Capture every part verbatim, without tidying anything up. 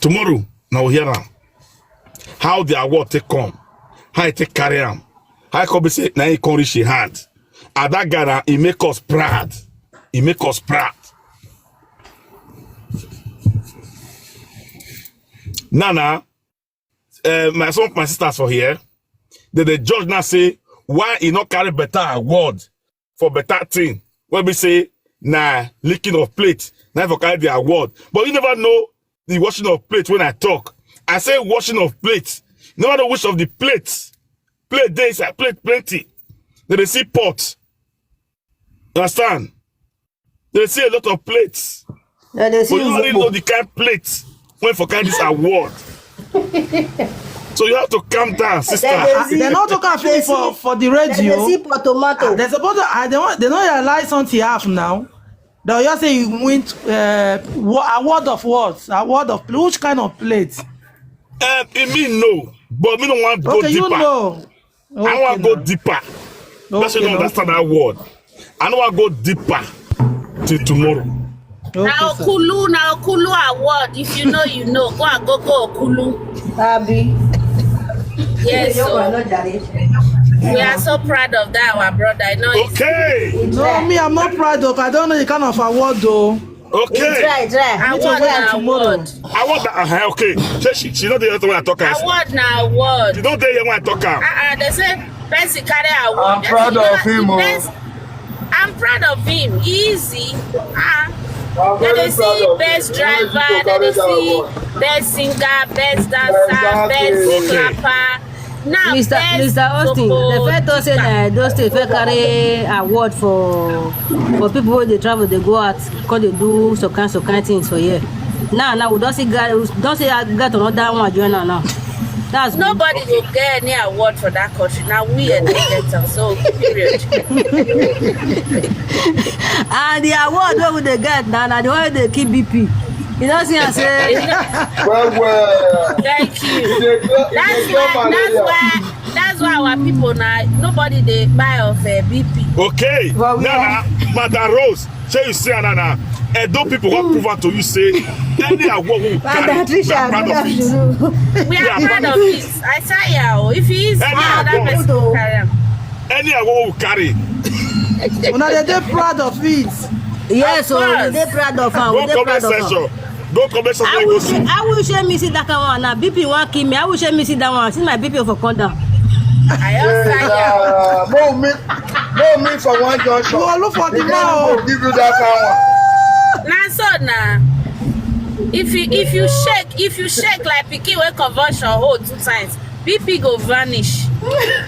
Tomorrow, now we hear am. How the award take come, how e take carry am, how e come be say na e come reach e hand. And that guy na e make us proud. E make us proud. Now, now, uh, my some of my sisters for here, they dey judge now say why e no carry better award for better thing. When we say na licking of plate, na for carry the award. But you never know the washing of plate when I talk. I say washing of plate. You never know which of the plates. Plate dey inside, plate plenty. They dey see pot. You understand? They see a lot of plates. Dem dey But see you don't really know Igbo. The kind plate when for carry this award. So you have to calm down, sister. Dem dey see They not talk am finish for for the Dem dey radio. See for tomato. They suppose to, I don't they don't realize something half now. They just say you win uh, wa- award of what? Award of which kind of plate? Um, e mean no, but me no want go Okay, you deeper. Know. I want Okay, go now. Deeper. That's why you Okay, don't now. Understand that word. I don't want go deeper till tomorrow. Okay, Na sir. Okulu, na Okulu award. If you know, you know. Go and go go Okulu. Abi. Yes, Your one so no jare. We are so proud of that, our brother. I know it's Okay. No, me, I'm not proud of. I don't know the kind of award though. Okay. Try, try. Award Wait na tomorrow. Award. I want that. Uh, okay. She, she, she not the other when I talk. Am. Award na award. She don't dey here when I talk. Am. Uh-uh, they say person carry award. I'm They proud say, of you him, know, oh. best- I'm proud of him. Easy. Ah. I'm They very dey proud see of best him. Many people driver, they carry dey that see award. Best singer, best dancer, Exactly. best Okay. rapper. Now, Mister best Mister Austin, the Sokoto first talk say Dipa. Na Edo State first carry award for for people wey dey travel dey go out come dey do some kind some kind things for here. Now now we don see guy we don see get another one join am now. That's good. Nobody go get any award for that country. Now we are the get am. So period. And the award wey we dey get na na the one wey dey kill B P. You don see am say Well, well. Thank you. They go, That's they go why. That's malaria. Why. That's why our people now. Nobody they buy of uh, B P. Okay. But we Now, are- now, Madam Rose, say you say Anana. Edo people want prove out to you say any award we Madam carry, we Trisha, are proud good of it. afternoon. We are Yeah, proud but- of it. I tell you, if he is Any another award. Person to carry am. Any award we carry, Una dey dey proud of it. Yes, so we course. Dey proud of am. We Go dey comment proud of am. Section. Go comment section. I You go wish see. I wish say me see that kind one now. B P wan kill me. I wish say me see that one. See my B P for come down. I just tell you. Uh, no me, no me for one junction. You go look for the They man. Go Oh. Give you that kind one. Now so now, if you if you shake if you shake like pikin wey convulsion hold two times, B P go vanish.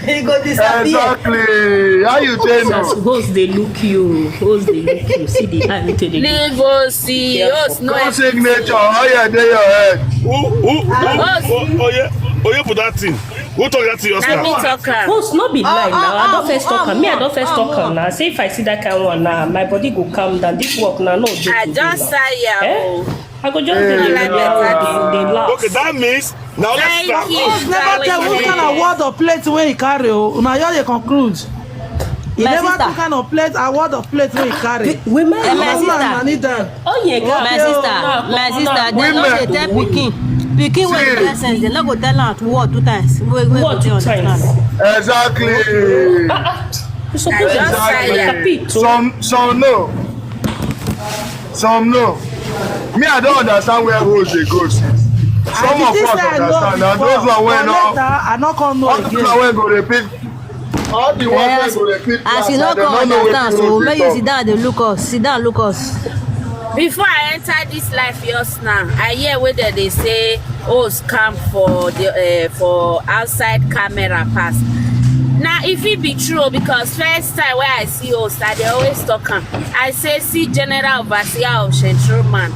He go disappear. Exactly. How you take As no? Host dey look you, host dey look you. See the eye wey take dey look. Leave us see us no. No signature. How you dey your head? Who, who, who, Us. oh, oh, yeah, oh, yeah, for that thing. Who talk that thing? Na me Oscar? Talk am. Host no be lie ah, now. I ah, don first ah, talk am. Me I don ah, first ah, talk ah. Am now. Say if I see that kind one now, my body go calm down. This work now no joke I again just now. Tire Eh? o. I go just Hey, dey Like dey that. laugh, dey dey laugh. Okay, that means now let's Thank start. you. Host never tell which kind of award of plate wey he carry. Oh, una just dey conclude. He My never sister. Talk kind of plate award of plate wey he carry. Women. Eh, my Una sister. Kneel down. Oh yeah, My sister, my sister, dem no dey tell pikin. Pikin wey Women. Get sense, dem no go tell am word two times. Wey wey go Word dey two times. Understand. Exactly. You suppose I just to tire. Repeat. So Some, some no. Some no. Me, I don't understand where hoes they go since. Some of us understand. And those who are wearing all, I not come know all the people again. Who go repeat. All the ones Yes. Who go repeat. As you no come understand, so make you sit down dey look us, sit down look us. Before I enter this life yours now, I hear whether they say oh scam for the uh, for outside camera pass. Now if it be true because first time where I see host, I dey always talk am. I say see general overseer of Central man.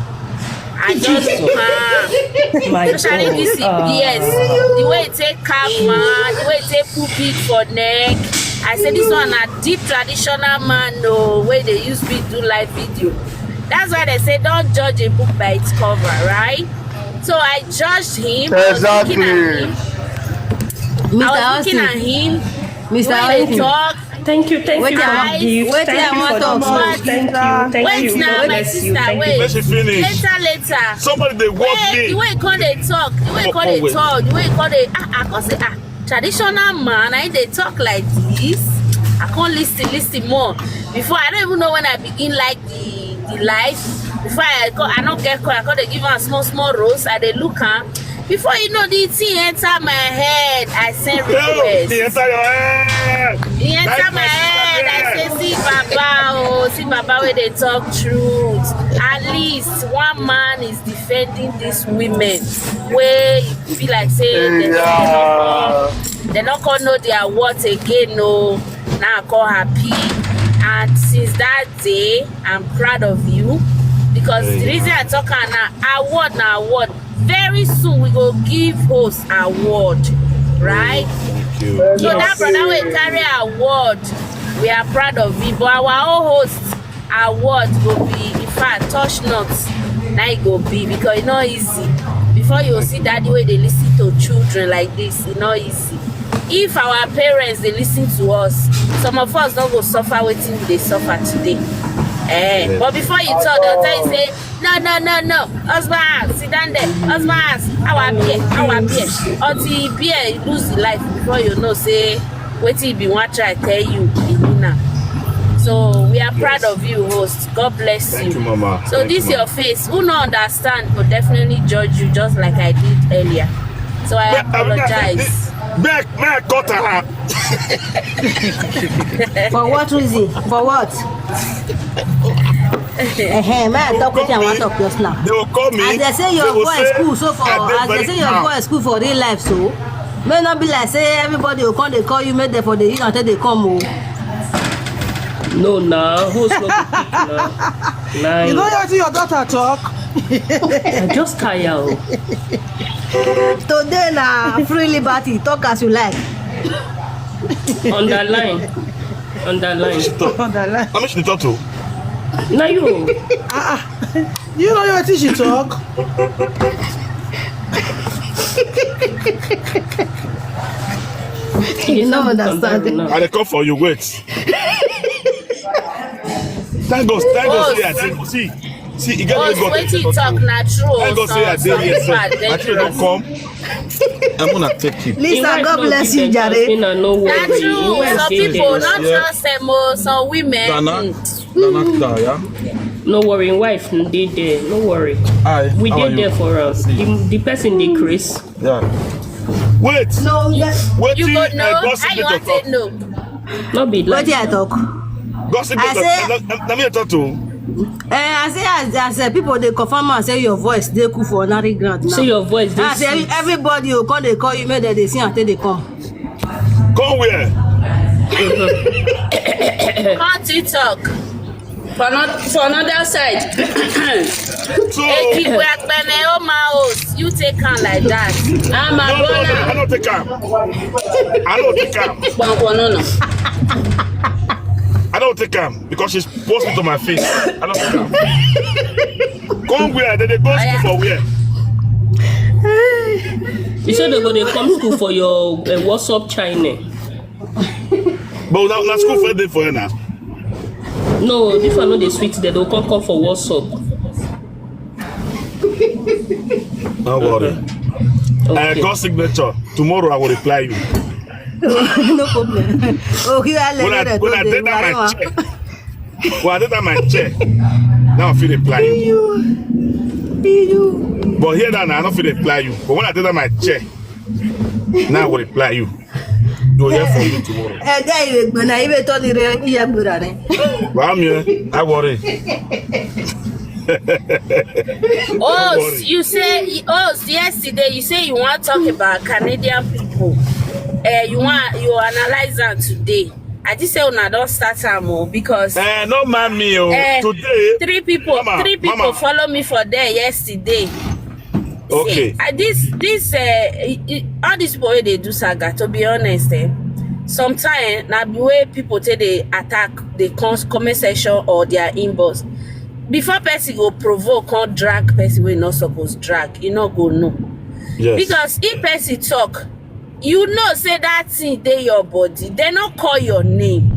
I just ah. My Especially God. This E P S, the way it take cap man, the way it take put bead for neck. I say this one na deep traditional man no wey dey use bead do live video. That's why they say don't judge a book by its cover, right? So I judged him. I was looking at Exactly. Him. I was looking at him. Mister The way they Austin. Talk. Thank you, thank you for the gift. Thank you for the gift. Thank you, thank you. Wait now, my sister, wait. Later, later. Somebody dey watch me. The way you come dey talk, the way you come dey talk, the way you come dey ah, I come say ah, traditional man, I dey talk like this. I come listen, listen more. Before I don't even know when I begin like the the life. Before I go, I no get call. I come dey give am small small rose. I dey look am. Before you know, the thing enter my head. I send request. He enter your head. He enter my head. I say, see Baba, oh, see Baba where they talk truth. At least one man is defending these women. Where you feel like say they don't call know their worth again, no. Now I call happy. And since that day, I'm proud of you because the reason I talk am na award na award. Very soon we go give host award, right? Thank you. So that brother will carry award. We are proud of you, but our own host award go be in fact touch not. Now it go be because it's not easy. Before you see daddy where they listen to children like this, it's not easy. If our parents they listen to us, some of us don't go suffer waiting they suffer today. Eh, but before you talk, they'll tell you say, no, no, no, no. Husband, sit down there. Husband, our beer, our beer. Until beer lose the life before you know, say, wait till be one try tell you, Iluna. So we are proud of you, host. God bless you. Thank you, Mama. So this your face. Who no understand will definitely judge you just like I did earlier. So I apologize. Make, make I cut her. For what reason? For what? Ehe, may I talk with you? I want to talk just now. They will call me. As they say your boy school so for as they say your boy school for real life so. May not be like say everybody will come they call you make them for the year until they come home. No, nah, who's not the pick now? Nah, you know what your daughter talk? I just tire. Today na free liberty, talk as you like. Underline. Underline. Underline. How much you talk to? Now you. You know your teaching talk. You no understand. I dey come for you. Wait. Thank God. Thank God. See, I see. See, see, you get Boss, wetin you talk na true. Thank God say I dey here. So I think don come. I'm gonna take it. Lisa, God bless you, Jare. No worry. Some people not trust them. Oh, some women. Danakta, yeah. No worry, wife dey there. No worry. Hi, we dey there for us. The, the person dey craze. Yeah. Wait. No, you go know. How you want to know? No be like. Wetin I talk? Gossip. I say. Let me talk to. Eh, I say as as uh, people dey confirm and say your voice dey cool for ordinary ground now. See your voice. I say everybody will come dey call you make dem dey see and take dey come. Come where? Come TikTok. For not for another side. So Ekigwe Akpeme Oma host, you take am like that. I'm a no, no, no, I brother. Don't take am. I don't take am. Kpọnkpọn no no. I don't take am because she's posting to my face. I don't take am. Come where? They, they go school for where? You say they go dey come school for your uh, WhatsApp channel. But now, now school for day for you now. No, this one no dey sweet. They don't come come for WhatsApp. Don't worry. Okay. Uh, God signature. Tomorrow I will reply you. No problem. Okay, I When I let when I you take that know. my chair, when I take that my chair, now I feel reply you. You, you. But here now, I don't feel reply you. But when I take that my chair, now I will reply you. You'll hear from me tomorrow. Ẹ jẹ́ ìwé gbọ̀nà ìwé tó ní rẹ̀ ìyá gbọ̀nà rẹ̀. Well, I'm here. I worry. Oh, you say oh yesterday you say you want to talk about Canadian people. Uh, you want you analyze them today. I just say una don start am o because Eh, no man me oh. Eh, Today, three people Mama, three people Mama. Follow me for there yesterday. Okay. See, uh, this this uh, i- i- all these people wey dey do saga, to be honest, eh, sometimes na the way people take dey attack the cons- comment section or their inbox. Before person go provoke, come drag person wey no suppose drag, e no go know. Yes. Because if person talk, you know say that thing dey your body, they no call your name.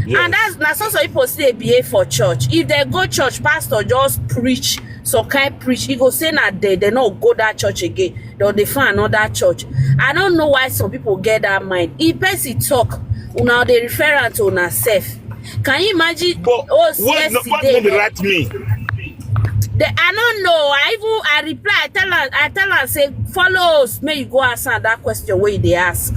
Yes. And that's na so some people still dey behave for church. If they go church, pastor just preach some kind preach, he go say na they they no go that church again. They dey find another church. I don't know why some people get that mind. If person talk, una dey refer am to una self. Can you imagine? But Oh, what no, what yesterday, no be right me? The, I don't know. I even I reply. I tell her. I tell her say follow us. May you go ask her that question where they ask.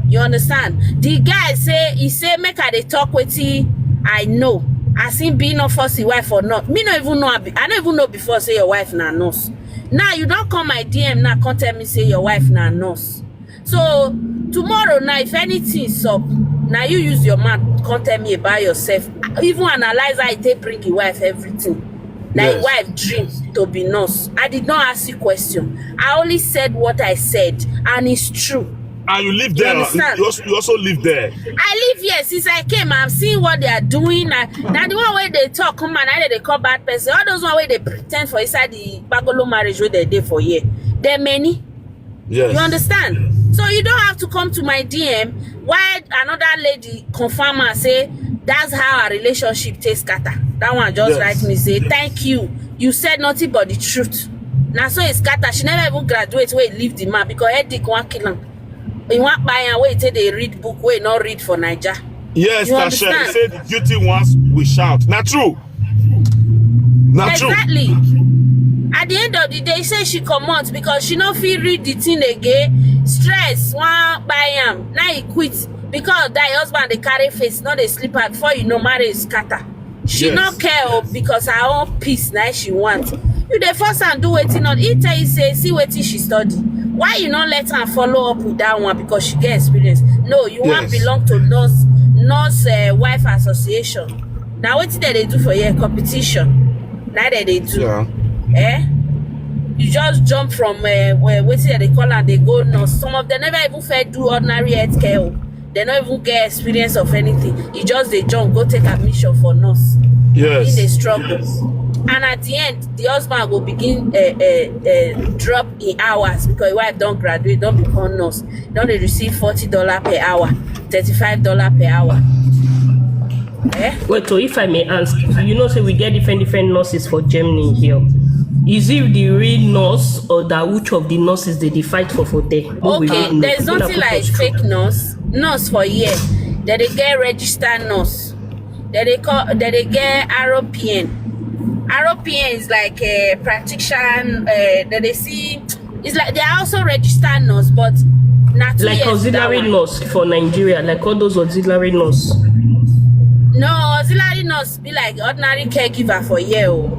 You understand? The guy say he say make I dey talk wetin I know. As him being not first his wife or not. Me not even know. I, be, I don't even know before say your wife na nurse. Now you don't come my D M now come tell me say your wife na nurse. So tomorrow now if anything sup, now you use your mouth come tell me about yourself. Even analyze how you take bring your wife everything. Now your Yes. Wife dream to be nurse. I did not ask you question. I only said what I said, and it's true. And you live there. understand? You also, you also live there. I live here since I came. I'm seeing what they are doing. I, now the one way they talk, come and I they call bad person. All those one way they pretend for inside the bagolo marriage where they dey for here. There are many. Yes. You understand? So you don't have to come to my D M. Why another lady confirm and say that's how our relationship takes scatter. That one just Yes. write me say thank you. You said nothing but the truth. Now so it's scatter. She never even graduate where leave the man because headache one kill him. He want buy and wait till they read book where not read for Niger. Yes, You Tasha. He understand? Said the guilty ones we shout. Not true. Not true. Exactly. At the end of the day, say she comot because she no fit read the thing again. Stress one buy am. Now he quit because that husband they carry face, not they sleep her before you know marriage scatter. She Yes. No care oh, because her own peace now she want. You dey force and do wetin not. He tell you say see wetin she study. Why you not let her follow up with that one because she get experience? No, you want Yes. Belong to nurse, nurse uh, wife association. Now wetin dem dey do for here competition. Now that they do. Yeah. Eh? You just jump from uh, where wetin dem dey call am dey go nurse. Some of them never even fair do ordinary healthcare. Oh. They no even get experience of anything. You just dey jump go take admission for nurse. Yes. In the struggle. And at the end, the husband will begin uh, uh, uh, drop in hours because his wife don't graduate, don't become nurse. Don't they receive forty dollar per hour, thirty five dollar per hour? Eh? Wait, so if I may ask, you know, say we get different different nurses for Germany here. Is it the real nurse or the which of the nurses they dey fight for for there? Who we Okay, don't know? there's Who na nothing put like us through? Fake nurse. Nurse for year. Then they get registered nurse. Then they call. Then they get R O P N. R O P N is like a practitioner. Uh, then they see. It's like they are also registered nurse, but not Like auxiliary nurse for Nigeria, like all those auxiliary nurse. No, auxiliary nurse be like ordinary caregiver for year. Oh.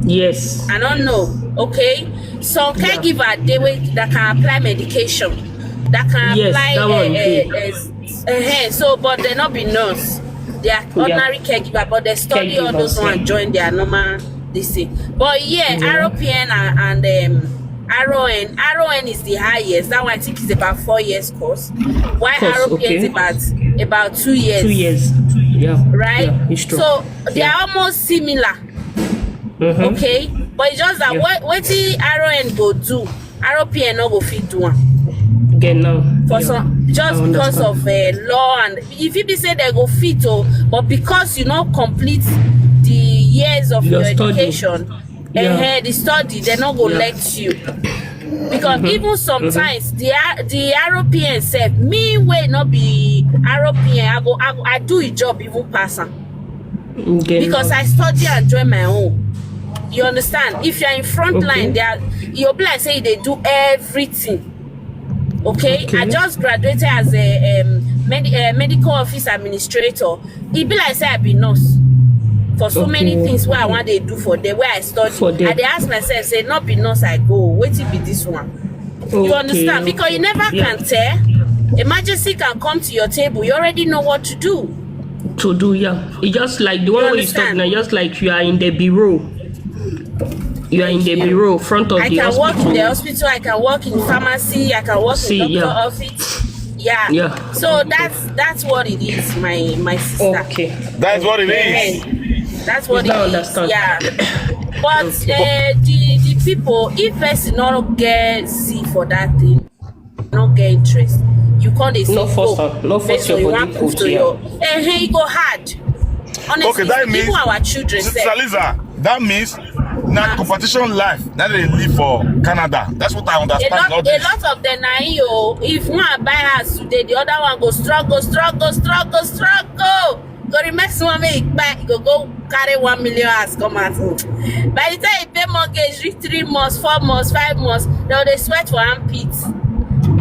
Yes. I don't know. Okay, some caregiver they will that can apply medication, that can Yes, apply. That one Uh, dey. Uh, uh, uh, so, but they not be nurse. They are ordinary caregiver, but they study all Caregiver, those yeah. Ones join their normal this thing. But yeah, Yeah. R O P N and, and um, R O N. R O N is the highest. That one I think is about four years course. Why Course, R O P N is okay. about about two years. Two years. Yeah. Right? Yeah, it's true. So they Yeah. Are almost similar. Mhm. Okay, but it's just that Yeah. what what the R O N go do, R O P N no go fit do am Again now. for Yeah. some just I because understand. Of uh, law and if you be say they go fit oh, but because you not complete the years of Your your, study. Education, Yeah. uh, the study they not go Yeah. Let you. Because even sometimes the R- the R O P N self, me wey not be R O P N, I go I, go- I do a job even pass am. Again Because now. I study and join my own. You understand? If you're in front Okay. Line, they are, you'll be like say they do everything. Okay? Okay. I just graduated as a um, med- uh, medical office administrator. It be like say I be nurse for so many Okay. Things where I want they do for them, where I study. For them. I they ask myself, say, not be nurse, I go. Wait till be this one. You Okay, understand? Because you okay. Never Yeah. Can tell. Emergency can come to your table. You already know what to do. To do, yeah. It's just like the one You way you study understand? Now, just like you are in the bureau. You are in the bureau, front of I the can work hospital. In the hospital, I can work in pharmacy, I can work See, in doctor yeah. Office. Yeah. Yeah. So that's that's what it is, my my sister. Okay. That's what it is. Yeah. That's what It's it not is. Understand. Yeah. But uh, the the people, if person not get see for that thing, not get interest. you come dey say No force go am, no force based on your you body wan prove put to here. Your eh eh e go hard. Honestly, Okay, that means even our children Sister sef. Liza, that means na competition life that they live for Canada. That's what I A understand. lot, All a this. Lot of them na e o. If one buy house today, the other one go struggle, struggle, struggle, struggle. Go the next one make e buy, e go go carry one million house come out. By the time you pay mortgage, reach three months, four months, five months, they dey sweat for armpit.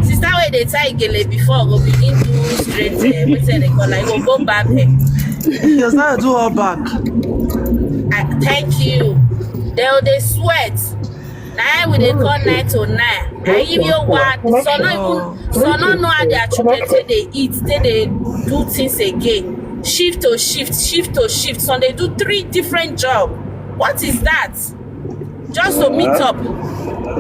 Sister wey dey tie gele before go begin do straight eh, wetin dem dey call am, e go go back eh. You start do all back. I thank you. They dey sweat. Na im we dey call nine to nine. Na im you want. Some no even, some no know how their children take dey eat, take dey do things again. Shift to shift, shift to shift. Some dey do three different job. What is that? Just to meet up.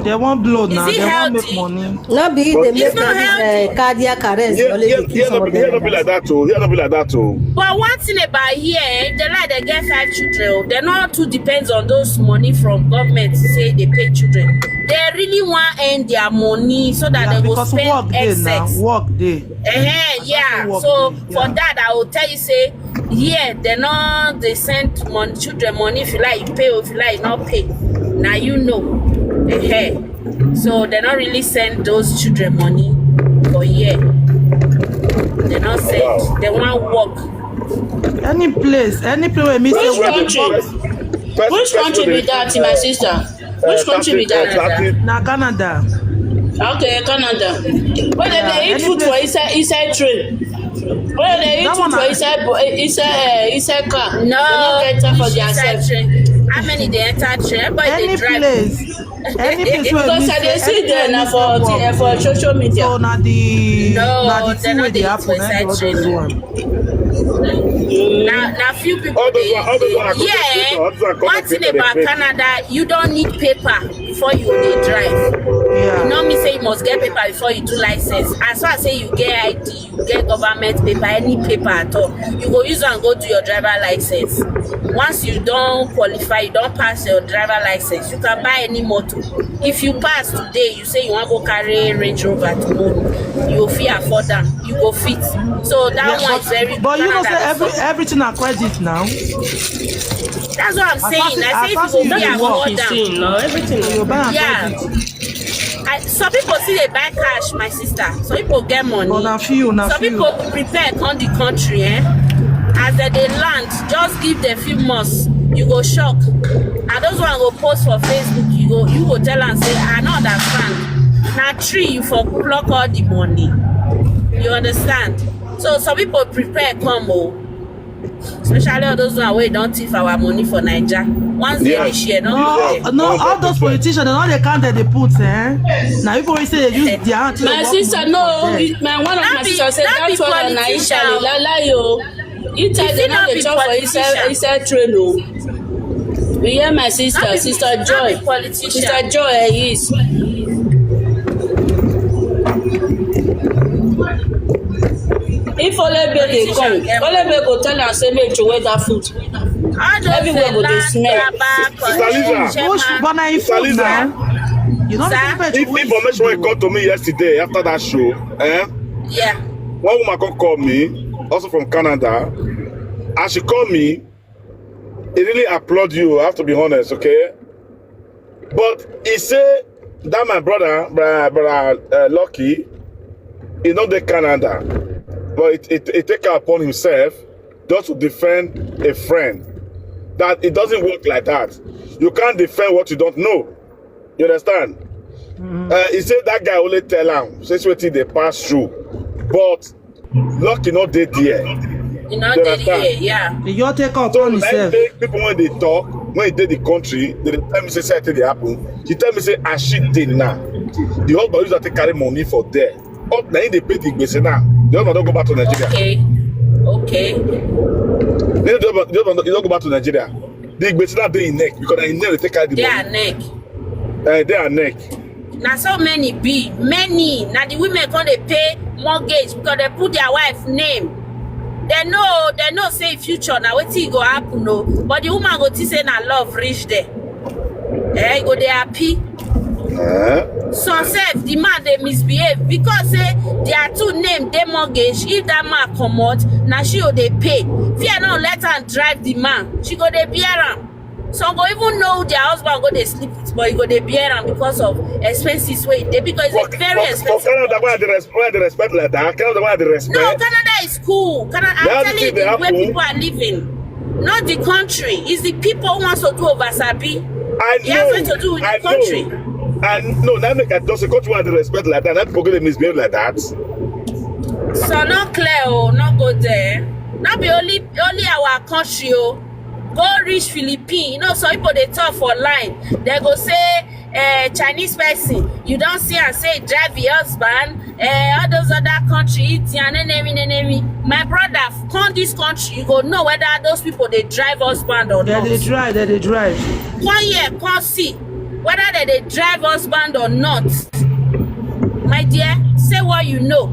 They wan blow now. Is it They wan make healthy? Money. No be dey It's make not all this healthy. Uh, cardiac arrest. Yeah, Only yeah, dey kill yeah, some no, of yeah, no them be like like that. That too. Yeah, no be like that too. But one thing about here, eh, if they like they get five children, oh, they no too depends on those money from government to say they pay children. They really want earn their money so that Yeah, they go because spend work day now. excess. Work day. Eh, yeah. Work So day, for yeah. That, I will tell you say, yeah, they no they send money, children money. If you like, you pay. If you like, you not pay. Now you know. Eh, so they don't really send those children money for year. They don't send. They want work. Any place, any place where me say Which work. Country? Which country be that, my sister? Which country be that? Na Canada. Okay, Canada. When they, Yeah, they eat any food for place. Inside, inside train. When they eat That food one for na- Inside, bo- inside, uh, inside car. No, They not get time for it's inside themselves. Train. How many they enter train? Everybody Any they drive. Place. Any place where Because me I dey say see there any na place for where the, work. for social media. So na the No, na the they thing no where they dey happen. Na inside All those train. One. Now, now few people All those dey one, all those dey- one are content yeah. creator, all those one are One content thing creator, about they pay. Canada, you don't need paper before you dey drive. Yeah. You know me say you must get paper before you do license. As far as say you get I D, you get government paper, any paper at all, you go use and go do your driver license. Once you don't qualify, you don't pass your driver license, you can buy any motor. If you pass today, you say you want to go carry Range Rover tomorrow, you fit afford them. You go fit. So that Yeah, one is very but, but you know Canada say is every so- everything na credit now. That's what I'm As far saying. as- I as say far if you as go you fit work, afford Is them. thing now. Everything. You buy am Yeah. credit. I, some people see they buy cash, my sister. Some people get money. But na few, na Some few. People prepare come the country, eh? As they, they land, just give them few months. You go shock. And those one go post for Facebook. You go, you go tell and say, I don't understand. Now three, you for block all the money. You understand? So some people prepare come oh. Especially all those one wey don thief our money for Naija. Once they Yeah. reach here, don't No, prepare. no, all those politicians, they no dey count that they put, eh? Now people will say they use their hand. To My work sister, money no, for them. it- my one of Not my be- sister said not that be one na politician. Italy, lie, lie, oh. Italy, If they you not not dey be chop for inside politician. Inside train, oh. We hear my sister, Not be- sister not be Joy. Politician. Sister Joy, eh, is. If Olebe dey come, Olebe go tell am say make throway that food. All those Everywhere go dey land smell. grabber, Sister Lisa. Shema. Which, but na him food Salisa. Now. You know Sir? the If information wey come to me yesterday after that show, eh? Yeah. One woman come call me, also from Canada. As she call me, he really applaud you. I have to be honest, okay? But he say that my brother, brother, brother uh, Lucky, he not the Canada, but it, it, it take upon himself just to defend a friend. That it doesn't work like that. You can't defend what you don't know. You understand? Uh, he said that guy only tell him, say wetin dey pass through, but Lucky not dey there. You know, You they understand? here, yeah. You take up So on na him himself. Make people when they talk, when they dey the country, they dey tell me say, say I take dey happen. She tell me say as she dey now, the husband use that take carry money for there. But na him dey pay the gbese now. The husband don't go back to Nigeria. Okay. Okay. The husband, the husband don't go back to Nigeria. The gbese now dey in neck because na him neck dey take carry the They money. Are neck. Uh, they are neck. Na so many be many. Na the women come dey pay mortgage because they put their wife name. They know, they know say future na wetin go happen o. But the woman go think say na love reach there. Eh, e go dey happy. Eh? Some Sef, the man dey misbehave because say their two name dey mortgage. If that man comot, na she go dey pay. Fear no let am drive the man. She go dey bear am. Some go even know their husband go dey sleep with, but e go dey bear am because of expenses wey e dey, because e dey very expensive. Canada, why the respect like that? Canada, why the respect? No, Canada is cool. Canada, I'm telling you, the way people are living, not the country. It's the people who wants to do over sabi. I know. It has nothing to do with the country. I know. Now make I just say, country why the respect like that? That people go dey misbehave like that. So no clear, oh, no go there. Not be only only our country, oh. Go reach Philippines. You know, some people dey talk for line. They go say, eh, Chinese person, you don see am say e drive your husband, eh, all those other country, Indian, enemy, enemy. My brother, come this country, you go know whether those people dey drive husband or not. They dey drive, they dey drive. Come here, come see whether they dey drive husband or not. My dear, say what you know.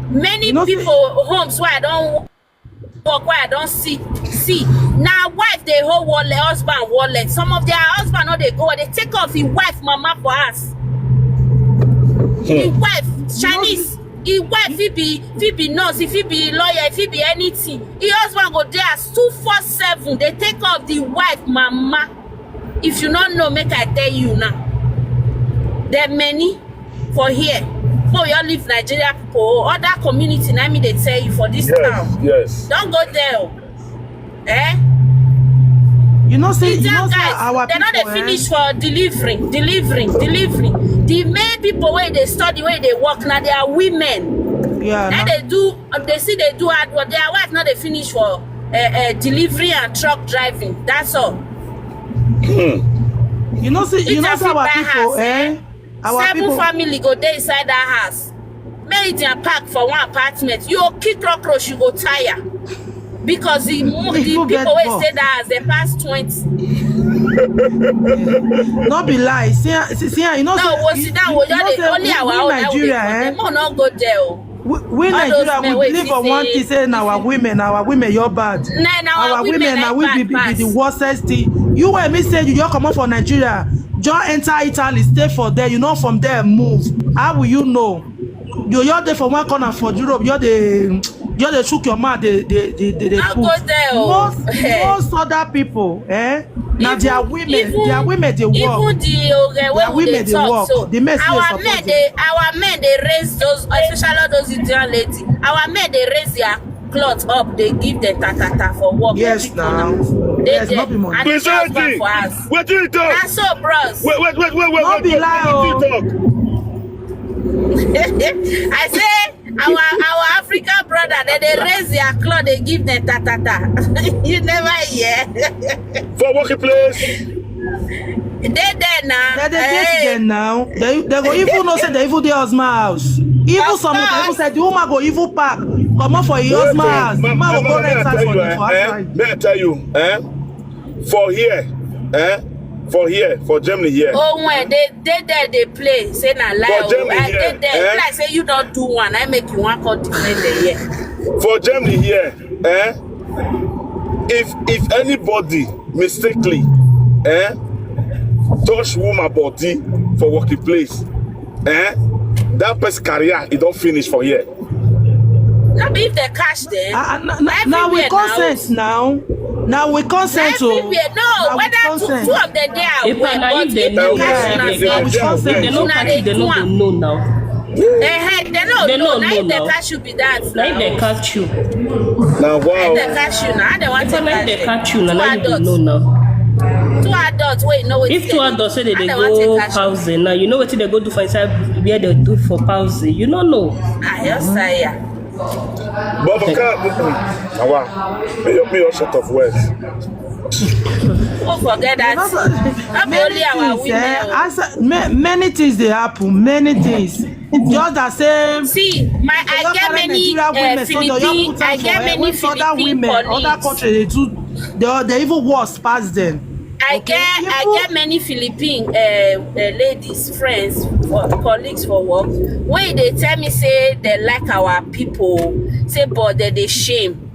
Many people homes where I don't work, where I don't see, see. Now wife dey hold wallet, husband wallet. Some of their husband no dey go, they take off his wife mama for us. His wife, Chinese, his wife fit be fit be nurse, if fit be lawyer, if fit be anything. His husband go there as two four seven. They take off the wife mama. If you no know, make I tell you now. There many for here. For your leave Nigeria people, other community, na me dey tell you for this town. Yes. Don't go there. Oh. Eh? You know, say, you know, say guys, our people, they not dey finish for delivering, delivering, delivering. The main people where they study, where they work now, they are women. Yeah. And they do, they see they do hard work. Their wife not they finish for uh, uh, delivery and truck driving. That's all. You know, see, you know, say our people, eh? Our seven people, family go dey inside that house. Make it and pack for one apartment. You go kick cockroach, you go tire. Because the, mo- the people wey stay that house, they pass twenty. No be lie. See, see, see, you know, no, say, we sit down, we you know just say only we, our we own. Nigeria, eh? Dem no go there. Oh. We, we Nigeria, we live for one thing. Say na our women, our women, you're bad. Nah, nah, our women, now we be, be, be the worstest thing. You and me say you, you come up for Nigeria, just enter Italy, stay for there. You know from there, move. How will you know? You, you're there for one corner for Europe. You're the, you're the shook your mouth. They, they, they, they, they. Go there. Oh. Most, most other people, eh? Na their women, their women dey work. Even the oge wey we dey talk so, our men dey our men dey raise those, especially all those Indian lady. Our men dey raise their cloth up, dey give them tatata for work. Yes, now. Yes, no be money. And the husband for house. Wetin you talk? Na so, bros. Wait, wait, wait, wait, wait. No be lie, oh. I say our our African brother, they dey raise their cloth, they give them tatata. You never hear. For working place. They there now. They dey date them now. They they go even know say they even dey husband house. Even some of them even say the woman go even pack comot for him husband house. The man go go rent house for them for outside. May I tell you, eh? For here, eh? For here, for Germany here. Oh, when they they there they play, say na lie. For Germany here, they there, eh? Like say you don't do one, I make you one call defend the here. For Germany here, eh? If if anybody mistakenly, eh, touch woman body for working place, eh, that person career, it don't finish for here. No be if they catch them. Uh, uh, now, now we consent now. Now we consent. So everywhere. No, whether two, two of them there are well, but if they catch you, now they no catch you, they no know now. They head, they no know. Now if they catch you, be that. Now if they catch you. Now wow. If they catch you, now they want to catch you. Now if they catch you, now you know now. Two adults, wait, no, wait. If two adults say they go housing now, you know what they go do for inside where they do for housing. You don't know. I just say yeah. But for car, awa, may your may your shot of words. Don't forget that. Not only our women. Many things they happen. Many things. Just the same. See, my I get many uh, Philippine, I get many Philippine women, colleagues. Other country they do. They they even worse past them. I okay. Get I get many Philippine uh, uh, ladies, friends, for, colleagues for work. When they tell me say they like our people, say but they they shame.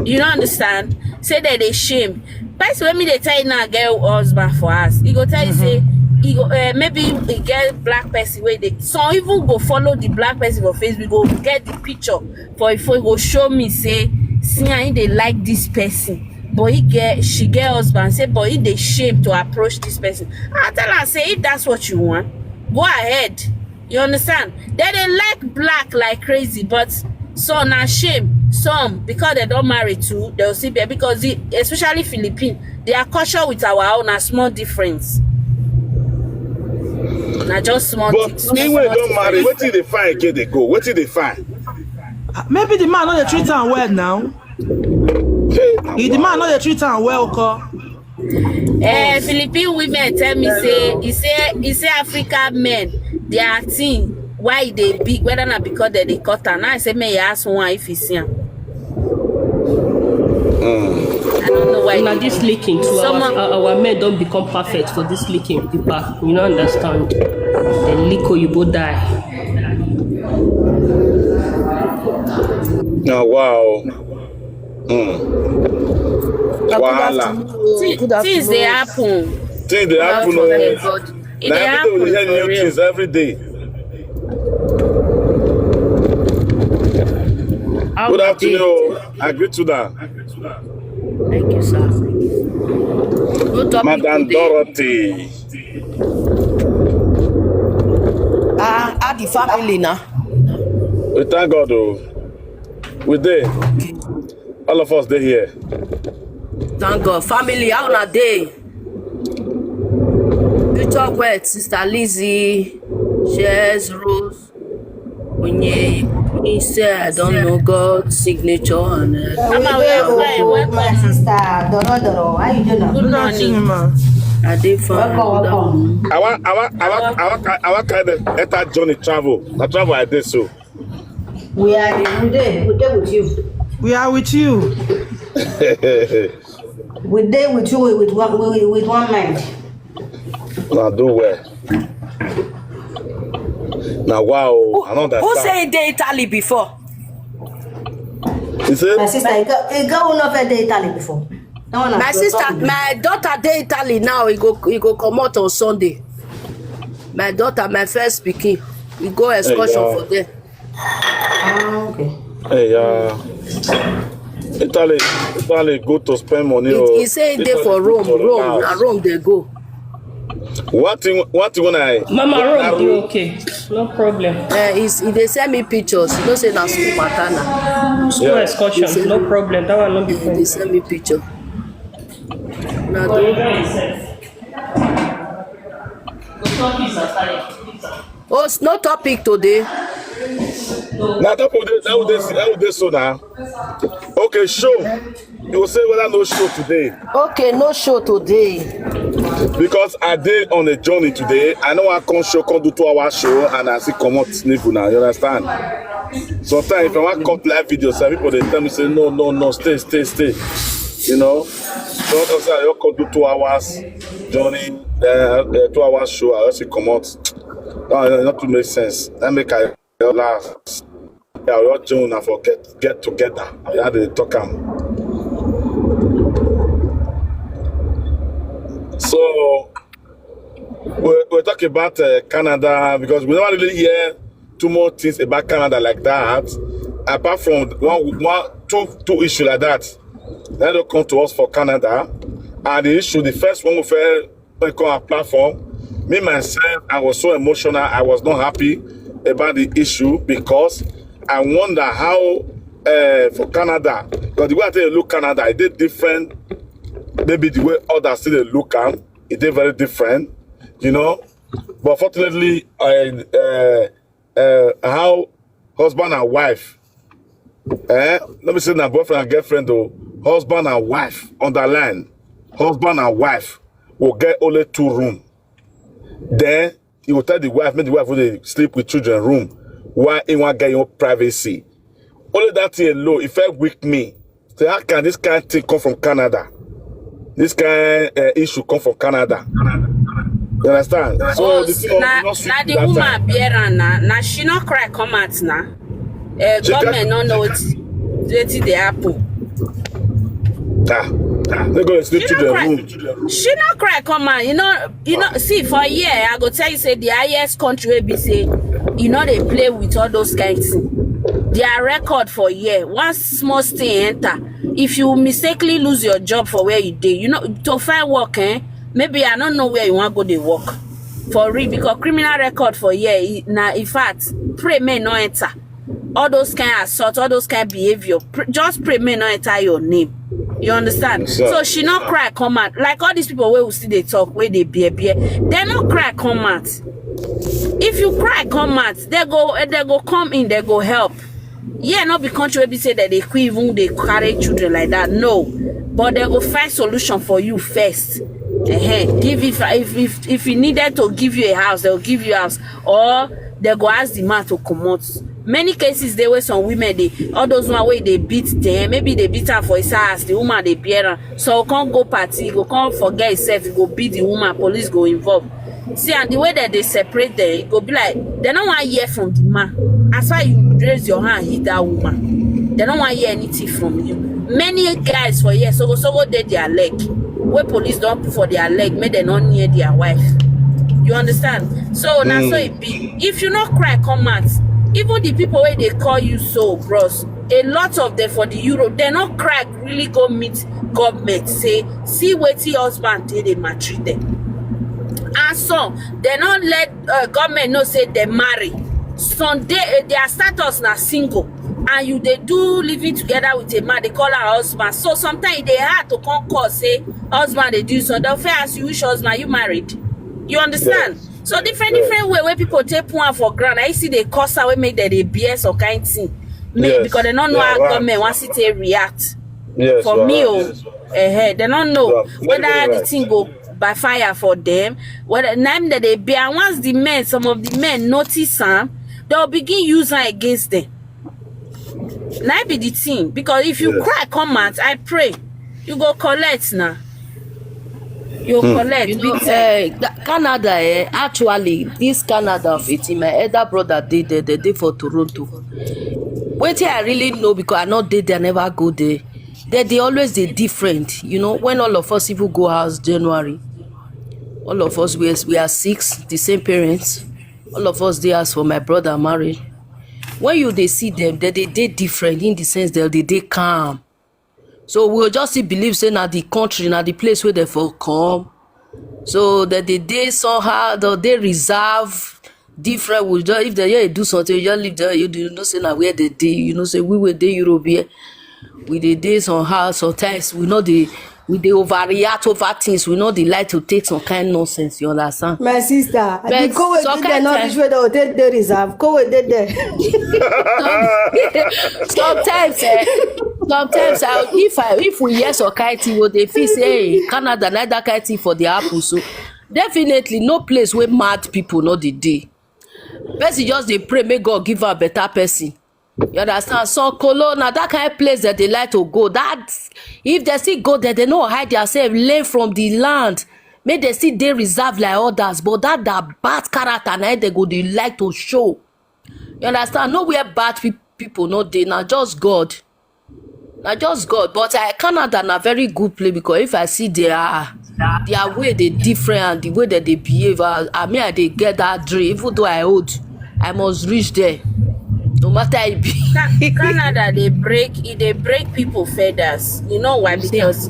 You don't understand? Say that they shame. Person when me they tell you now get husband for us. He go tell you say e go, eh, maybe e get black person wey dey, some even go follow the black person for Facebook, go get the picture for e phone, go show me say, "See, I dey like this person." But he get, she get husband, say, but he dey shame to approach this person. I tell her, say, if that's what you want, go ahead. You understand? They dey like black like crazy, but some na shame. Some, because they don't marry too, they'll see there, because the, especially Philippine, they are culture with our own, a small difference. Na just small. But thing, small, when we small don't marry, difference. Wetin dey find get dey go? Wetin dey find? Maybe the man no dey treat am well now. Hey, if the man no dey treat am well, ko. Eh, Philippine women tell me say, he say, he say African men, their thing, why they big, whether not because they, they cut am. Now I say, may I ask one if he see am. I don't know why. Now this licking to our, our men don't become perfect for this licking deeper. You don't understand. The lick or you go die. Now, wow. Mm. Wahala. Things dey happen. Things dey happen. Oh. E dey happen. New things every day. Good afternoon. I greet you now. Thank you, sir. Madam Dorothy. Ah, ah, the family now. We thank God, oh. We dey. All of us dey here. Thank God. Family, how una dey? You talk well, Sister Lizzie, Shares, Rose, Onye. He said, "I don't know God's signature on earth." Mama, we are fine. Welcome, my sister. Doro Doro, how you doing? Good morning, ma. I dey fine. Welcome, welcome. Our, our, our, our, our kind of enter journey travel. Na travel I dey so. We are, we dey, we dey with you. We are with you. We dey with you with one, with, with one mind. Now do well. Now, wow, I don't understand. Who say e dey Italy before? You say? My sister, e go, e go who no fit dey Italy before. That one na my sister, my daughter dey Italy now. E go, e go comot on Sunday. My daughter, my first pikin, e go excursion for there. Ah, okay. Hey, uh, Italy, Italy go to spend money. He, oh, he say e dey for Rome. Rome, na Rome they go. What thing? What thing when I? Mama, Rome dey okay. No problem. Uh, he's, he dey send me pictures. You know say na school matter na. School excursion, no problem. That one no be problem. He dey send me picture. Na the Oh, it's no topic today. Now that would that would that would so now. Okay, show. You will say whether no show today. Okay, no show today. Because I dey on a journey today. I know I can't show, can't do two hour show, and I see come out sniffle now. You understand? Sometimes if I want cut live video, some people they tell me say no, no, no, stay, stay, stay. You know, so I can't do two hours journey, uh, uh, two hours show. I also come out. No, no, not to make sense. That make I last. Yeah, we all join and forget get together. I had to talk am. So we we talk about uh, Canada because we never really hear too much things about Canada like that. Apart from one one two two issue like that, that don't come to us for Canada. And the issue, the first one we felt when come our platform, me myself, I was so emotional. I was not happy about the issue because I wonder how uh, for Canada, because the way I tell you look Canada, it did different. Maybe the way others still dey look am, it did very different, you know. But fortunately, I uh, uh, how husband and wife, eh? Let me say now, boyfriend and girlfriend, though, husband and wife, underline, husband and wife will get only two room. Then he will tell the wife, make the wife will sleep with children room, while he want get your privacy. Only that thing alone, it felt weak me. Say, how can this kind of thing come from Canada? This kind uh, issue come from Canada. You understand? So the thing na, na the woman bear am na. Na she no cry come out na. Uh, government no know wetin dey happen. Ah, they go dey sleep She no children cry. room. She no cry come out. You know, you know. See, for here, I go tell you say the highest country wey be say you know they play with all those kind things. Their record for here, one small thing enter. If you mistakenly lose your job for where you dey, you know, to find work, eh? Maybe I don't know where you want go dey work for real, because criminal record for here, e- na in fact, pray may not enter. All those kind assault, all those kind behavior, pr- just pray may not enter your name. You understand? Sir. So she not cry come out like all these people wey we still dey talk, wey dey bear bear. They not cry come out. If you cry come out, they go they go come in, they go help. Yeah, not be country wey be say that they could even they carry children like that. No, but they go find solution for you first. Uh-huh. Give if if if if he needed to give you a house, they'll give you a house, or they go ask the man to comot. Many cases they were some women they all those one way they beat them. Maybe they beat her for his house. The woman they bear her. So can't go party, go can't forget himself. Go beat the woman. Police go involve. See, and the way that they separate them, it go be like they don't want hear from the man. As far you raise your hand, hit that woman. They don't want hear anything from you. Many guys for years, so so go dead their leg. Where police don't put for their leg, make them not near their wife. You understand? So now so it be. If you not cry, come out. Even the people where they call you so, bros, a lot of them for the Europe, they not cry really go meet government say see wetin husband take dey maltreat them. And some they not let uh, government know say they marry. Some day uh, their status na single, and you they do living together with a man they call her husband. So sometimes they hard to come call say husband they do so. They'll first ask you which husband you married. You understand? So different different way where people take one for ground. I see they cause her wey make that they bear some kind thing. Make Yes. Because they don't know Yeah, how right. Government wants to take react. Yes, For you are me, right. oh, eh, eh, they don't know You are very, whether very the right. thing go by fire for them. Whether name that they be and once the men, some of the men notice them, they'll begin use them against them. That be the thing, because if you Yes. cry, come out, I pray, you go collect now. You collect. You know, Big time. uh, Canada, eh, actually, this Canada of eighteen, my elder brother did there, they did for Toronto. Wait till I really know because I not did there, never go there. They they always they different. You know, when all of us people go house January, all of us we are, we are six, the same parents. All of us they ask for my brother married. When you they see them, they they they different in the sense that they they calm. So we'll just still believe say na the country, na the place where they for come. So that they they somehow the they reserve different. We just if they yeah, do something, you just leave there. You do know say na where they dey. You know say we will dey Europe here. We dey dey somehow sometimes we know the we dey overreact over things. We know the like to take some kind nonsense. You understand? My sister, But the go with some dey kind not time- reach where they take the reserve. Go with dey there. Sometimes, eh, sometimes I, if I if we hear some kind thing, what they feel say hey, Canada like that kind thing for the apple. So definitely no place where mad people not the day. Person just they pray, may God give her better person. You understand? So Cologne, that kind of place that they like to go. That if they still go there, they know hide themselves, learn from the land. May they still they reserve like others, but that that bad character now they go they like to show. You understand? Nowhere bad pe- people no dey. Now just God. Now just God. But I Canada na very good place because if I see their their way they different and the way that they behave, I, I mean I they get that dream. Even though I old, I must reach there. No matter it be. Canada they break it they break people feathers. You know why? Because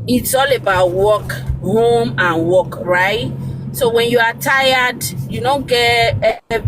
it's all about work, home and work, right? So when you are tired, you don't get uh,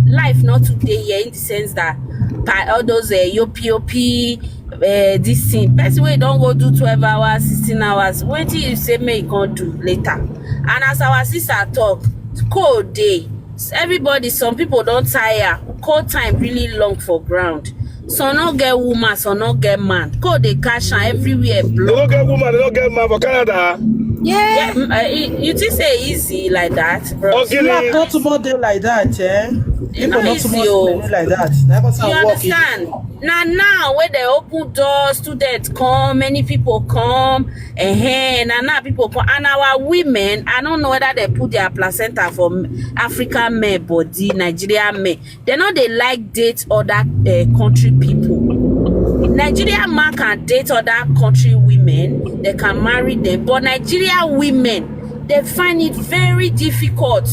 life not today here in the sense that by all those uh, yop yop uh, this thing. Person wey don go do twelve hours, sixteen hours, wetin you say make you come do later? And as our sister talk, cold dey. Everybody, some people don tire. Cold time really long for ground. Some no get woman, some no get man. Cold dey catch am everywhere. They Block. don't get woman, they don't get man for Canada. Yeah, mm, uh, you, you think say e easy like that, bro? Okay, Black not too much dey like that, eh? E no People not too easy much o. many like that. Never say You work easy. Understand? Na now wey dem open door, students come, many people come, eh, na now people come, and our women, I don't know whether they put their placenta for African men body, Nigerian men. They no dey like date other uh, country people. Nigerian man can date other country women. men, they can marry them. But Nigeria women, they find it very difficult.